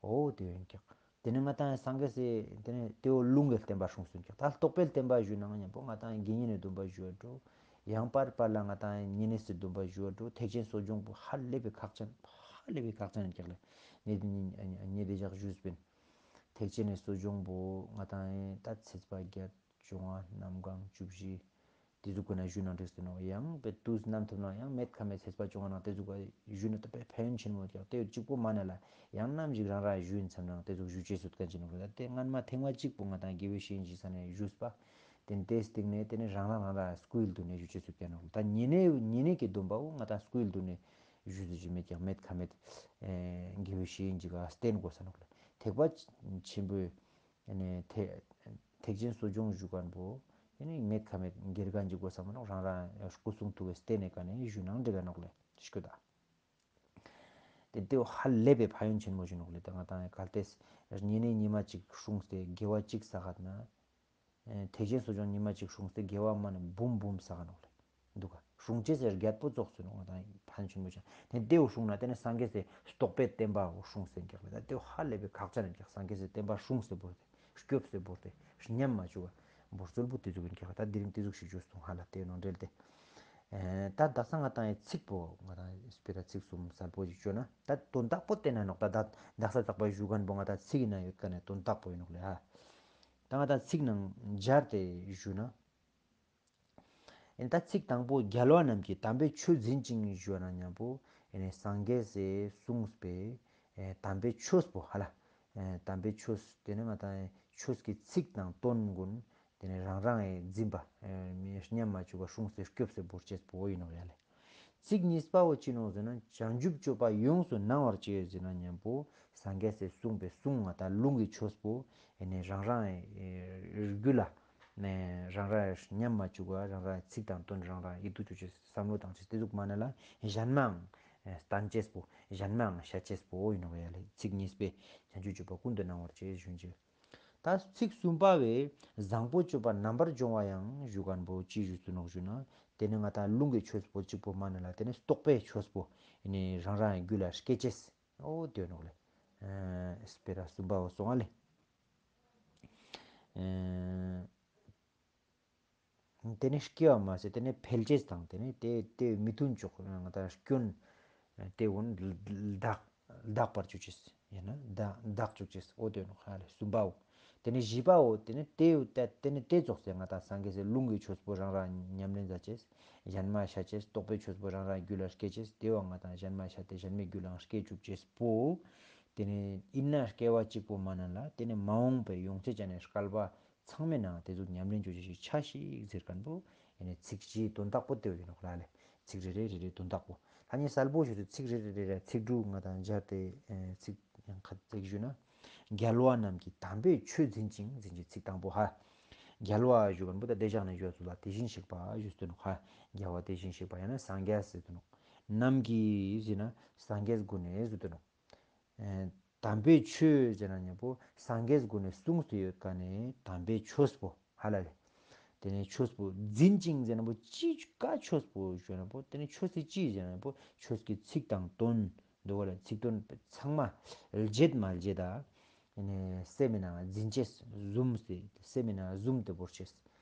འོ་དེ་ཨིན་ཀྱག། དེ་ནེ་ང་དང་སངས་རྒྱས་སི་དེ་ནེ་དེ་འོ་ལུང་གི་བསྟན་པ་སྲུངས་ཟེར་ཀྱག། ད་རྟོགས་པའི་བསྟན་པ་ཞུ་ན་ང་མཉམ་པོ་ང་དང་དགེ་བསྙེན་ནི་སྡོམ་པ་ཞུ་བ་འགྲོ། ཡང་པར་པར་ལ་ང་དང་བསྙེན་གནས་སི་སྡོམ་པ་ཞུ་བ་འགྲོ། ཐེག་ཆེན་གསོ་སྦྱོང་པོ་ཧ་ལས་པའི་ཁག་ཅན་ཧ་ལས་པའི་ཁག་ཅན་ཨིན་ཀྱག་ལེ། ཉེ་དེ་ཉེ་དེ་ཞག་ཞུས་པིན། ཐེག་ཆེན་ནི་གསོ་སྦྱོང་པོ་ང་དང་ད་ཚེས་པ་བརྒྱད་བཅོ་ལྔ་གནམ་གང་བཅུ་བཞི་དེ་ཟུག་གུན་ན་ཞུ་ན་འགྲིག་སྟེ་ནོག། ཡང་པེ་དུས་ནམ་ཐུབ་ན་ཡང་མེད་ཁ་མེད་ཚེས་པ་བཅོ་ལྔ་ནང་དེ་ཟུག་ག་ཞུ་ན་ད་པེ་ཕན་ཡོན་ཆེན་མོ་ཀྱག། དེ་གཅིག་པོ་མ་ན་ལ་ཡང་ནམ་ཞིག་རང་རང་ཞུ་ཡིན་བསམ་ན་དེ་ཟུག་ཞུ་ཅེས་སུ་ཀ་ཅི་ནོག་ལེ། ད་དེ་སྔན་མ་ཐེངས་མ་གཅིག་པོ་ང་དང་དགེ་བའི་བཤེས་གཉེན་ཞིག་ས་ནེ་ཞུས་པ། དེ་ནེ་དེའི་སྟིང་ནེ་དེ་ནེ་རང་རང་རང་རང་སྐུའི་མདུན་ནེ་ཞུ་ཅེས་སུ་ཀ་ནོག་ལེ། ད་ཉེ་གནས་ཉེ་གནས་ཀྱི་སྡོམ་པ་བོ་ང་དང་སྐུའི་མདུན་ནེ་ཞུ་ཅེས་ཞུ་མེད་ཀྱག། མེད་ཁ་མེད་ཨེ་དགེ་བའི་བཤེས་གཉེན་ཅིག་ག་བསྟེན་དགོས་ས་ནོག་ལེ། ཐེག་པ་ཆེན་པོའི་ཨེ་ནེ་ཐེག་ཐེག་ཆེན་གསོ་སྦྱོང་ཞུ་མཁན་པོ་ཨེ་ནེ་མེད་ཁ་མེད་དགེ་རྒན་ཅིག་དགོས་ས་མ་ནོག། རང་རང་སྐུ་གསུང་ཐུགས་ཀྱི་སྟེང་ནེ་ཀ་ནེ་ཞུ་ནའང་འགྲིག་ག་ནོག་ལེ། ཤི་ཀུ་ད། ཏེ་ཏེ་བོ་ཧ་ལས་པའི་ཕན་ཡོན་ཆེན་མོ་ཞིག་ནོག་ལེ། ཏ་ང་ཏང་གལ་ཏེ་ཉེ་གནས་ཉི་མ་ཅིག་སྲུངས་ཏེ་དགེ་བ་ཅིག་བསགས་ན། ཨེ་ཐེག་ཆེན་གསོ་སྦྱོང་ཉི་མ་ཅིག་སྲུངས་ཏེ་དགེ་བ་མ་ནེ་འབུམ་འབུམ་བསགས་ནོག་ལེ། འདུག་ག་སྲུང་ཅེས་སི་རྒྱལ་པོ་ཙོགས་སུ་ནོག་ང་ཏང་ཕན་ཆེན་མོ་ཞིག་ཏེ་ཏེ་བོ་སྲུངས་ན་ཏེ་ནེ་སངས་རྒྱས་སི་རྟོགས་པའི་བསྟན་པ་བོ་སྲུངས་ཏེ་ཀྱག་ལེ། ཏ་ཏེ་བོ་ཧ་ལས་པའི་ཁག་ཅན་ཨིན་ཀྱག་སངས་རྒྱས་སི་བསྟན་པ་སྲུངས་ཏེ་བོར་ཏེ་སྐྱོབས་ཏེ་བོར་ཏེ་ཉམས་མ་བཅུག་ག་བོར་སྲོལ་བོ་ཏེ་ཟུག་ཨིན་ཀྱག་ཏ་དེ་རིང་ཏེ་ཟུག་ཞིག་བརྗོད་སོང་ཧ་ལ། ཏེ་ནང་འབྲེལ་ཏེ། ཨེ་ཏ་དག་ས་ང་ཏང་ཡི་ཚིག་པོ་ང་ཏང་སྤེ་ར་ཚིག་གསུམ་གསལ་པོ་ཞིག་བརྗོད་ན་ཏ་དོན་དག་པོ་ཏེ་ན་ནོག་ཏ་ཏ་དག་ས་ཚགས་པ་ཞུ་མཁན་པོ་ང་ཏང་ཚིག་ཨིན་ན་ཡོད་མཁན་ནི་དོན་དག་པོ་ཨིན་ནོག་ལེ་ཧ། ཏ་ང་ཏང་ཚིག་ནང་སྦྱར་ཏེ་ཞུ་ན། ཨེ་ཏ་ཚིག་དང་པོ་རྒྱལ་བ་རྣམས་ཀྱིས་དམ་པའི་ཆོས་འཛིན་ཅིང་ཞུ་བ་ན་ཉམ་པོ་ཨེ་ནེ་སངས་རྒྱས་སི་གསུངས་པའི་ཨེ་དམ་པའི་ཆོས་པོ་ཧ་ལ། ཨེ་དམ་པའི་ཆོས་ཏེ་ནེ་ང་ཏང་ཆོས་ཀྱི་ཚིག་དང་དོན་ཀུན་ཏེ་ནེ་རང་རང་ཨེ་འཛིན་པ་ཨེ་མི་ཉམས་མ་བཅུག་པ་སྲུངས་ཏེ་སྐྱོབས་ཏེ་བོར་ཅེས་པོ་ཨིན་ནོག་ཡ་ལེ། ཚིག་གཉིས་པ་བོ་ཅི་ནོག་ཟེར་ན་བྱང་ཆུབ་སྤྱོད་པ་ཡོངས་སུ་གནང་བར་བྱེད་ཟེར་ན་ཉམ་པོ་སངས་རྒྱས་སི་གསུངས་པའི་གསུང་ང་ཏང་ལུང་གི་ཆོས་པོ་ཨེ་ནེ་རང་རང་ཨེ་རྒྱུད་ལ་ནེ་རང་རང་ཉམས་མ་བཅུག་པ་རང་རང་ཚིག་དང་དོན་རང་རང་ཡིད་དུ་བཅུག་ཅེས་བསམ་བློ་བཏང་ཅེས་ཏེ་ཟུག་མ་ན་ལ་གཞན་མའང་ཨེ་སྟན་ཅེས་པོ་གཞན་མའང་བཤད་ཅེས་པོ་ཨིན་ནོག་ཡ་ལེ། ཚིག་གཉིས་པའི་བྱང་ཆུབ་སྤྱོད་པ་ཀུན་ཏུ་གནང་བར་བྱེད་ཞུ་ཅེས། ཏ་ཚིག་གསུམ་པ་བོའི་བཟང་པོ་སྤྱོད་པ་རྣམ་པར་སྦྱོང་བ་ཡང་ཞུ་མཁན་པོ་ཅི་ཞུས་ཏེ་ནོག་ཞུ་ན། ཏེ་ནེ་ང་ཏང་ལུང་གི་ཆོས་པོ་གཅིག་པོ་མ་ན་ལ་ཏེ་ནེ་རྟོགས་པའི་ཆོས་པོ་ཨེ་ནེ་རང་རང་རྒྱུད་ལ་སྐྱེ་ཅེས་འོ་ཏེ་ནོག་ལེ། ཨེ་སྤེ་ར་གསུམ་པ་བོ་སོང་ང་ལེ། ཨེ་ཏེ་ནེ་སྐྱེ་བ་མ་ཟད་ཏེ་ནེ་འཕེལ་ཅེས་དང་ཏེ་ནེ་ཏེ་ཏེ་མི་མཐུན་ཕྱོགས་ང་ཏང་སྐྱོན་ཏེ་བོ་དག་དག་པར་བཅུག་ཅེས་ཡང་ན་དག་དག་བཅུག་ཅེས་འོ་ཏེ་ནོག་ཧ་ལེ་གསུམ་པའོ། ཏེ་ནེ་བཞི་པའོ་ཏེ་ནེ་ཏེ་ཏེ་ཏེ་ནེ་ཏེ་ཙོགས་སེ་ང་ཏང་སངས་རྒྱས་སི་ལུང་གི་ཆོས་པོ་རང་རང་ཉམས་ལེན་མཛད་ཅེས་གཞན་མ་བཤད་ཅེས་རྟོགས་པའི་ཆོས་པོ་རང་རང་རྒྱུད་ལ་སྐྱེ་ཅེས་ཏེ་བོ་ང་ཏང་གཞན་མ་བཤད་དེ་གཞན་མའི་རྒྱུད་ལའང་སྐྱེ་བཅུག་ཅེས་པོ། ཏེ་ནེ་ཨིན་ན་སྐྱེ་བ་གཅིག་པོ་མ་ན་ལ་ཏེ་ནེ་མ་འོངས་པའི་ཡོངས་ཚེ་ཅན་ནི་བསྐལ་པ་ཚང་མའི་ནང་ཏེ་ཟུག་ཉམས་ལེན་བཅོ་ཅེས་ཤིག་ཆ་ཤིག་ཟེར་མཁན་པོ་ཨེ་ནེ་ཚིག་བཞིའི་དོན་དག་པོ་ཏེ་བོ་ཨིན་ནོག་ལེ། ཚིག་རེ་རེ་རེ་རེ་དོན་དག་པོ་ད་ནི་གསལ་པོ་ཞུ་ཚེ་ཚིག་རེ་རེ་རེ་རེ་ཚིག་དྲུག་ང་ཏང་སྦྱར་ཏེ་ཨེ་ཚིག་ཡང་ཁ་ཚིག་ཞུ་ན། རྒྱལ་བ་རྣམས་ཀྱིས་དམ་པའི་ཆོས་འཛིན་ཅིང་འཛིན་ཅིང་ཚིག་དང་པོ་ཧ། རྒྱལ་བ་ཞུ་མཁན་པོ་ད་དེ་ཞག་ནེ་ཞུ་ཚུལ་ལ་དེ་བཞིན་གཤེགས་པ་ཞུས་ཏེ་ནོག་ཧ། རྒྱལ་བ་དེ་བཞིན་གཤེགས་པ་ཡང་ན་སངས་རྒྱས་ཟེར་ཏེ་ནོག་རྣམས་ཀྱིས་ཟེར་ན་སངས་རྒྱས་ཀུན་ནེ་ཟེར་ཏེ་ནོག་ཨེ་དམ་པའི་ཆོས་ཟེར་ན་ཉམ་པོ་སངས་རྒྱས་ཀུན་ནེ་གསུངས་ཏེ་ཡོད་མཁན་ནི་དམ་པའི་ཆོས་པོ་ཧ་ལ་ལེ། ཏེ་ནེ་ཆོས་པོ་འཛིན་ཅིང་ཟེར་ན་པོ་ཅི་ཀ་ཆོས་པོ་ཞུ་ན་པོ་ཏེ་ནེ་ཆོས་སི་ཅི་ཟེར་ན་པོ་ཆོས་ཀྱི་ཚིག་དང་དོན་འདུག་ག་ལེ། ཚིག་དོན་ཚང་མ་བརྗེད་མ་བརྗེད་ད་ཨེ་ནེ་སེམས་ནང་འཛིན་ཅེས་བཟུང་སྟེ་སེམས་ནང་བཟུང་སྟེ་བོར་ཅེས།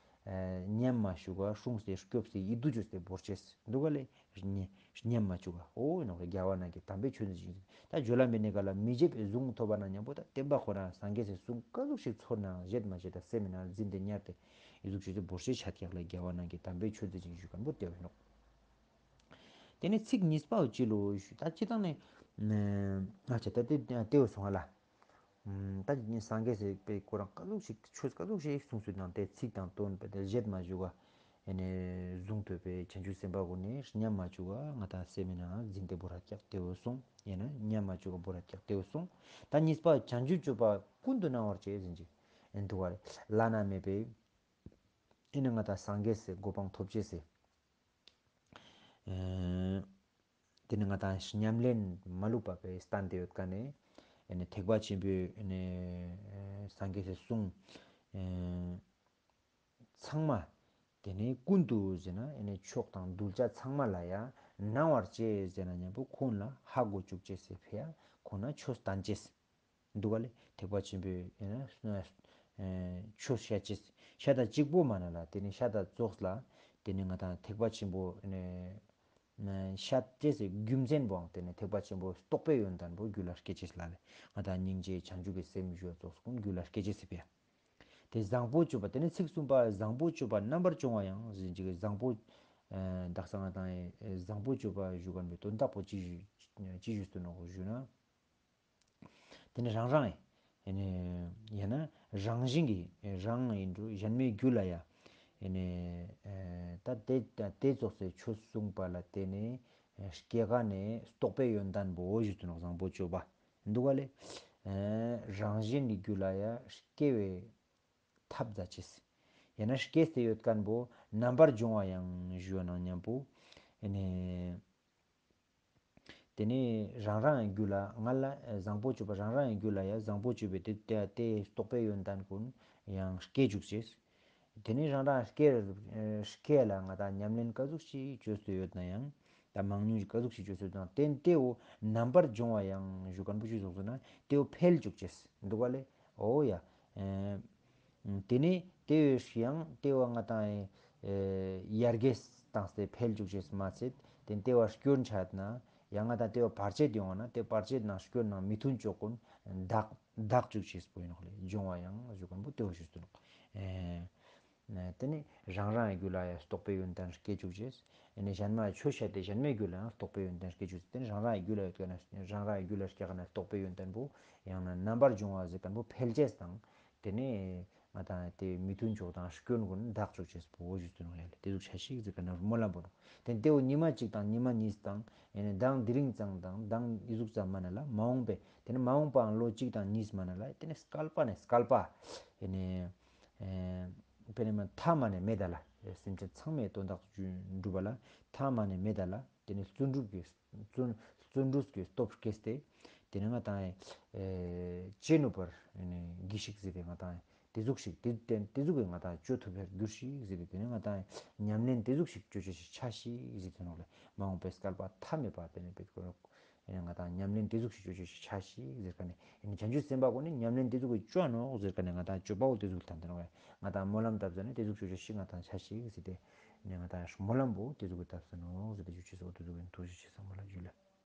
ཨེ་ཉམས་མ་བཅུག་པ་སྲུངས་ཏེ་སྐྱོབས་ཏེ་ཡིད་དུ་བཅུག་སྟེ་བོར་ཅེས་འདུག་ག་ལེ། ཉེ་ཉམས་མ་བཅུག་པ་འོ་ཨིན་ནོག་ལེ། རྒྱལ་བ་རྣམས་ཀྱིས་དམ་པའི་ཆོས་འཛིན་ཅིང་། ད་སྦྱོར་ལམ་པའི་གནས་སྐབས་ལ་མི་བརྗེད་པའི་གཟུངས་ཐོབ་པ་ན་ཉམ་པོ་ད་བསྟན་པ་ཁོ་ན་སངས་རྒྱས་སི་གསུང་ཀ་ཟུག་ཞིག་ཚོར་ནའང་བརྗེད་མ་བརྗེད་ད་སེམས་ནང་འཛིན་ཏེ་ཉར་ཏེ་ཡིད་དུ་བཅུག་སྟེ་བོར་ཅེས་ཆ་ཀྱག་ལེ། རྒྱལ་བ་རྣམས་ཀྱིས་དམ་པའི་ཆོས་འཛིན་ཅིང་ཞུ་མཁན་པོ་ཏེ་བོ་ཨིན་ནོག་ཏེ་ནེ་ཚིག་གཉིས་པའོ་ཅི་ལོ་ཞུ་ད་སྤྱིར་བཏང་ནེ་ང་ཆ་ད་ཏེ་ཏེ་བོ་སོང་ང་ལ། ད་ནི་སངས་རྒྱས་སི་པའི་ཁོ་རང་ཀ་ཟུག་ཞིག་ཆོས་ཀ་ཟུག་ཞིག་གསུངས་སོང་ནང་ཏེ་ཚིག་དང་དོན་པོ་ཏེ་བརྗེད་མ་བཅུག་པ་ཨེ་ནེ་གཟུངས་ཐོབ་པའི་བྱང་ཆུབ་སེམས་དཔའ་ཀུན་ནེ་ཉམས་མ་བཅུག་པ་ང་ཏང་སེམས་ནང་འཛིན་ཏེ་བོར་ར་ཀྱག་ཏེ་བོ་སོང་། ཡང་ན་ཉམས་མ་བཅུག་པ་བོར་ར་ཀྱག་ཏེ་བོ་སོང་། ད་གཉིས་པ་བྱང་ཆུབ་སྤྱོད་པ་ཀུན་ཏུ་སྣང་བར་བྱེད་ཟེར་ཅིག་ཨེ་འདུག་པ་རེ་བླ་ན་མེད་པའི་ཨེ་ནེ་ང་ཏང་སངས་རྒྱས་སི་གོ་འཕང་ཐོབ་ཅེས་སི། ཨེ་ཏེ་ནེ་ང་ཏང་ཉམས་ལེན་མ་ལུས་པ་པའི་སྟན་ཏེ་ཡོད་མཁན་ནི་ཨེ་ནེ་ཐེག་པ་ཆེན་པོའི་ཨེ་ནེ་ཨེ་སངས་རྒྱས་སི་གསུང་ཨེ་ཚང་མ་ཏེ་ནེ་ཀུན་ཏུ་ཟེར་ན་ཨེ་ནེ་ཕྱོགས་དང་གདུལ་བྱ་ཚང་མ་ལ་ཡང་སྣང་བར་བྱེད་ཟེར་ན་ཉམ་པོ་ཁོང་ལ་ཧ་གོ་བཅུག་ཅེས་སི་ཕི་ཡ་ཁོང་ལ་ཆོས་སྟན་ཅེས། འདུག་ག་ལེ། ཐེག་པ་ཆེན་པོའི་ཨེ་ན་ཆོས་བཤད་ཅེས། ཤ་དང་གཅིག་པོ་མ་ན་ལ་ཏེ་ནེ་ཤ་དང་ཙོགས་ལ་ཏེ་ནེ་ང་ཏང་ཐེག་པ་ཆེན་པོ་ཨེ་ནེ་ཤ་ཅེས་སི་རྒྱུ་མཚན་པོའང་ཏེ་ནེ་ཐེག་པ་ཆེན་པོ་རྟོགས་པའི་ཡོན་ཏན་པོ་རྒྱུད་ལ་སྐྱེ་ཅེས་ལ་ལེ། ང་ཏང་སྙིང་རྗེ་བྱང་ཆུབ་ཀྱི་སེམས་ཞུ་ཙོགས་ཀུན་རྒྱུད་ལ་སྐྱེ་ཅེས་སི་ཕི་ཡ། ཏེ་བཟང་པོ་སྤྱོད་པ་ཏེ་ནེ་ཚིག་གསུམ་པ་བཟང་པོ་སྤྱོད་པ་རྣམ་པར་སྦྱོང་བ་ཡང་ཟེར་ཅིག་བཟང་པོ་ཨེ་དག་ས་ང་ཏང་ཨེ་བཟང་པོ་སྤྱོད་པ་ཞུ་མཁན་པོའི་དོན་དག་པོ་ཅི་ཞུ་ཅི་ཞུས་ཏེ་ནོག་ཞུ་ན། ཏེ་ནེ་རང་རང་ཨེ་ནེ་ཡང་ན་རང་བཞིན་གྱི་རང་ཨིན་འགྲོ་གཞན་མའི་རྒྱུད་ལ་ཡ་ཨེ་ནེ་ཨེ་ད་ཏེ་ཏེ་ཙོགས་སི་ཆོས་གསུངས་པ་ལ་ཏེ་ནེ་ཨེ་སྐྱེ་ཁ་ནེ་རྟོགས་པའི་ཡོན་ཏན་པོ་ཞུས་ཏེ་ནོག་བཟང་པོ་སྤྱོད་པ་འདུག་ག་ལེ། ཨེ་རང་བཞིན་གྱི་རྒྱུད་ལ་ཡ་སྐྱེ་བའི་ཐབས་མཛད་ཅེས། ཡང་ན་སྐྱེས་ཏེ་ཡོད་མཁན་པོ་རྣམ་པར་སྦྱོང་བ་ཡང་ཞུ་ན་ཉམ་པོ་ཨེ་ནེ། དེ་ནས་རང་རང་རྒྱུད་ལ་ང་ལ་བཟང་པོ་སྤྱོད་པ་རང་རང་རྒྱུད་ལ་ཡང་བཟང་པོ་སྤྱོད་པའི་དེ་དེ་དེ་རྟོག་པའི་ཡོན་ཏན་ཀུན་ཡང་སྐྱེ་བཅུག་ཅེས། དེ་ནས་རང་རང་སྐྱེ་སྐྱེ་ལ་ང་དང་ཉམས་ལེན་ག་ཟུག་ཞིག་བཅོས་སུ་ཡོད་ན་ཡང་ད་མང་ཉུང་ཞིག་ག་ཟུག་ཞིག་བཅོས་སུ་ཡོད་ན་དེ་དེའོ་རྣམ་པར་སྦྱོང་བ་ཡང་ཞུ་མཁན་པོ་ཅི་ཟུག་ཟེར་ན་དེའོ་འཕེལ་བཅུག་ཅེས་འདུག་ག་ལེ། འོ་ཡ། དེ་ནས་དེ་བས་ཡང་དེ་བ་ང་དང་ཡར་རྒྱས་བཏང་སྟེ་འཕེལ་བཅུག་ཅེས་མ་ཚད་དེ་དེ་བ་སྐྱོན་ཆ་ཡོད་ན་ཡང་ང་དང་དེ་བ་བར་ཆད་ཡོང་བ་ན་དེ་བར་ཆད་ནང་སྐྱོན་ནང་མི་མཐུན་ཕྱོགས་ཀུན་དག་དག་བཅུག་ཅེས་པོ་ཡིན་ནོག་ལེ། སྦྱོང་བ་ཡང་ཞུ་མཁན་པོ་དེ་བ་ཞུ་སྟོན་ནོག་དེ་ནས་རང་རང་རྒྱུད་ལ་ཡང་རྟོག་པའི་ཡོན་ཏན་སྐྱེ་བཅུག་ཅེས། ཨེ་ནས་གཞན་མ་ཆོས་བཤད་དེ་གཞན་མའི་རྒྱུད་ལ་ཡང་རྟོག་པའི་ཡོན་ཏན་སྐྱེ་བཅུག་ཅེས། དེ་ནས་རང་རང་རྒྱུད་ལ་ཡོད་མཁན་ན་རང་རང་རྒྱུད་ལ་སྐྱེ་མཁན་ན་རྟོག་པའི་ཡོན་ཏན་པོ་ཡང་ན་རྣམ་པར་སྦྱོང་བ་ཟེར་མཁན་པོ་འཕེལ་ཅེས་དང་། དེ་ནས་ང་དང་དེ་མི་མཐུན་ཕྱོགས་དང་སྐྱོན་ཀུན་དག་བཅུག་ཅེས་པོ་ཞུ་སྟོན་ནོག་ཡ་ལེ། དེ་ཟུག་ཆ་ཞིག་ཟེར་མཁན་ན་སྨོན་ལམ་པོ་ནོག་དེ་དེའོ་ཉི་མ་གཅིག་དང་ཉི་མ་གཉིས་དང་ཨེ་ནས་མདང་དེ་རིང་ཙམ་དང་མདང་ཨི་ཟུག་ཙམ་མ་ན་ལ་མ་འོངས་པའི་དེ་ནས་མ་འོངས་པའང་ལོ་གཅིག་དང་གཉིས་མ་ན་ལ་དེ་ནས་བསྐལ་པ་ནས་བསྐལ་པ་ཨེ་ནས་ཨེ་དཔེར་ན་མཐའ་མ་ནས་མེད་ད་ལ། སེམས་ཅན་ཚང་མའི་དོན་དག་ཏུ་འགྲུབ་པ་ལ་མཐའ་མ་ནས་མེད་ད་ལ། དེ་ནས་བརྩོན་འགྲུས་ཀྱི་བརྩོན་བརྩོན་འགྲུས་ཀྱི་སྟོབས་སྐྱེས་ཏེ། དེ་ནས་ང་དང་ཨེ་ཅི་ནུས་པར་ཨེ་ནས་གྱིས་ཤིག་ཟེར་ཏེ་ང་དང་དེ་ཟུག་ཞིག་དེ་དེ་དེ་ཟུག་གི་ང་དང་ཅོ་ཐུབ་པར་གྱུར་ཤིག་ཟེར་ཏེ་དེ་ནས་ང་དང་ཉམས་ལེན་དེ་ཟུག་ཞིག་ཅོ་ཅེས་ཤིག་ཆ་ཤིག་ཟེར་ཏེ་ནོག་ལེ། མ་འོངས་པའི་བསྐལ་པ་མཐའ་མེད་པ་དེ་ནས་བེད་ཀོ་ང་དང་ཉམས་ལེན་དེ་ཟུག་ཞིག་ཅོ་ཅེས་ཤིག་ཆ་ཤིག་ཟེར་མཁན་ནི། ཨེ་ནི་བྱང་ཆུབ་སེམས་དཔའ་ཀུན་ནི་ཉམས་ལེན་དེ་ཟུག་གི་ཅོ་ནོག་ཟེར་མཁན་ནི་ང་དང་སྤྱོད་པ་བོ་དེ་ཟུག་ལ་ད་དེ་ནོག་ང་དང་སྨོན་ལམ་བཏབ་ཟ་ནི་དེ་ཟུག་ཅོ་ཅེས་ཤིག་ང་དང་ཆ་ཤིག་ཟེར་ཏེ། ཨེ་ནི་ང་དང་སྨོན་ལམ་བོ་དེ་ཟུག་གི་བཏབ་ཟ་ནོག་ཟེར་ཏེ་ཞུ་ཅེས་སོ་དེ་ཟུག་གི་ཐུགས་རྗེ་ཆེ་ས་སྨོན་ལམ་ཞུ་ལེ།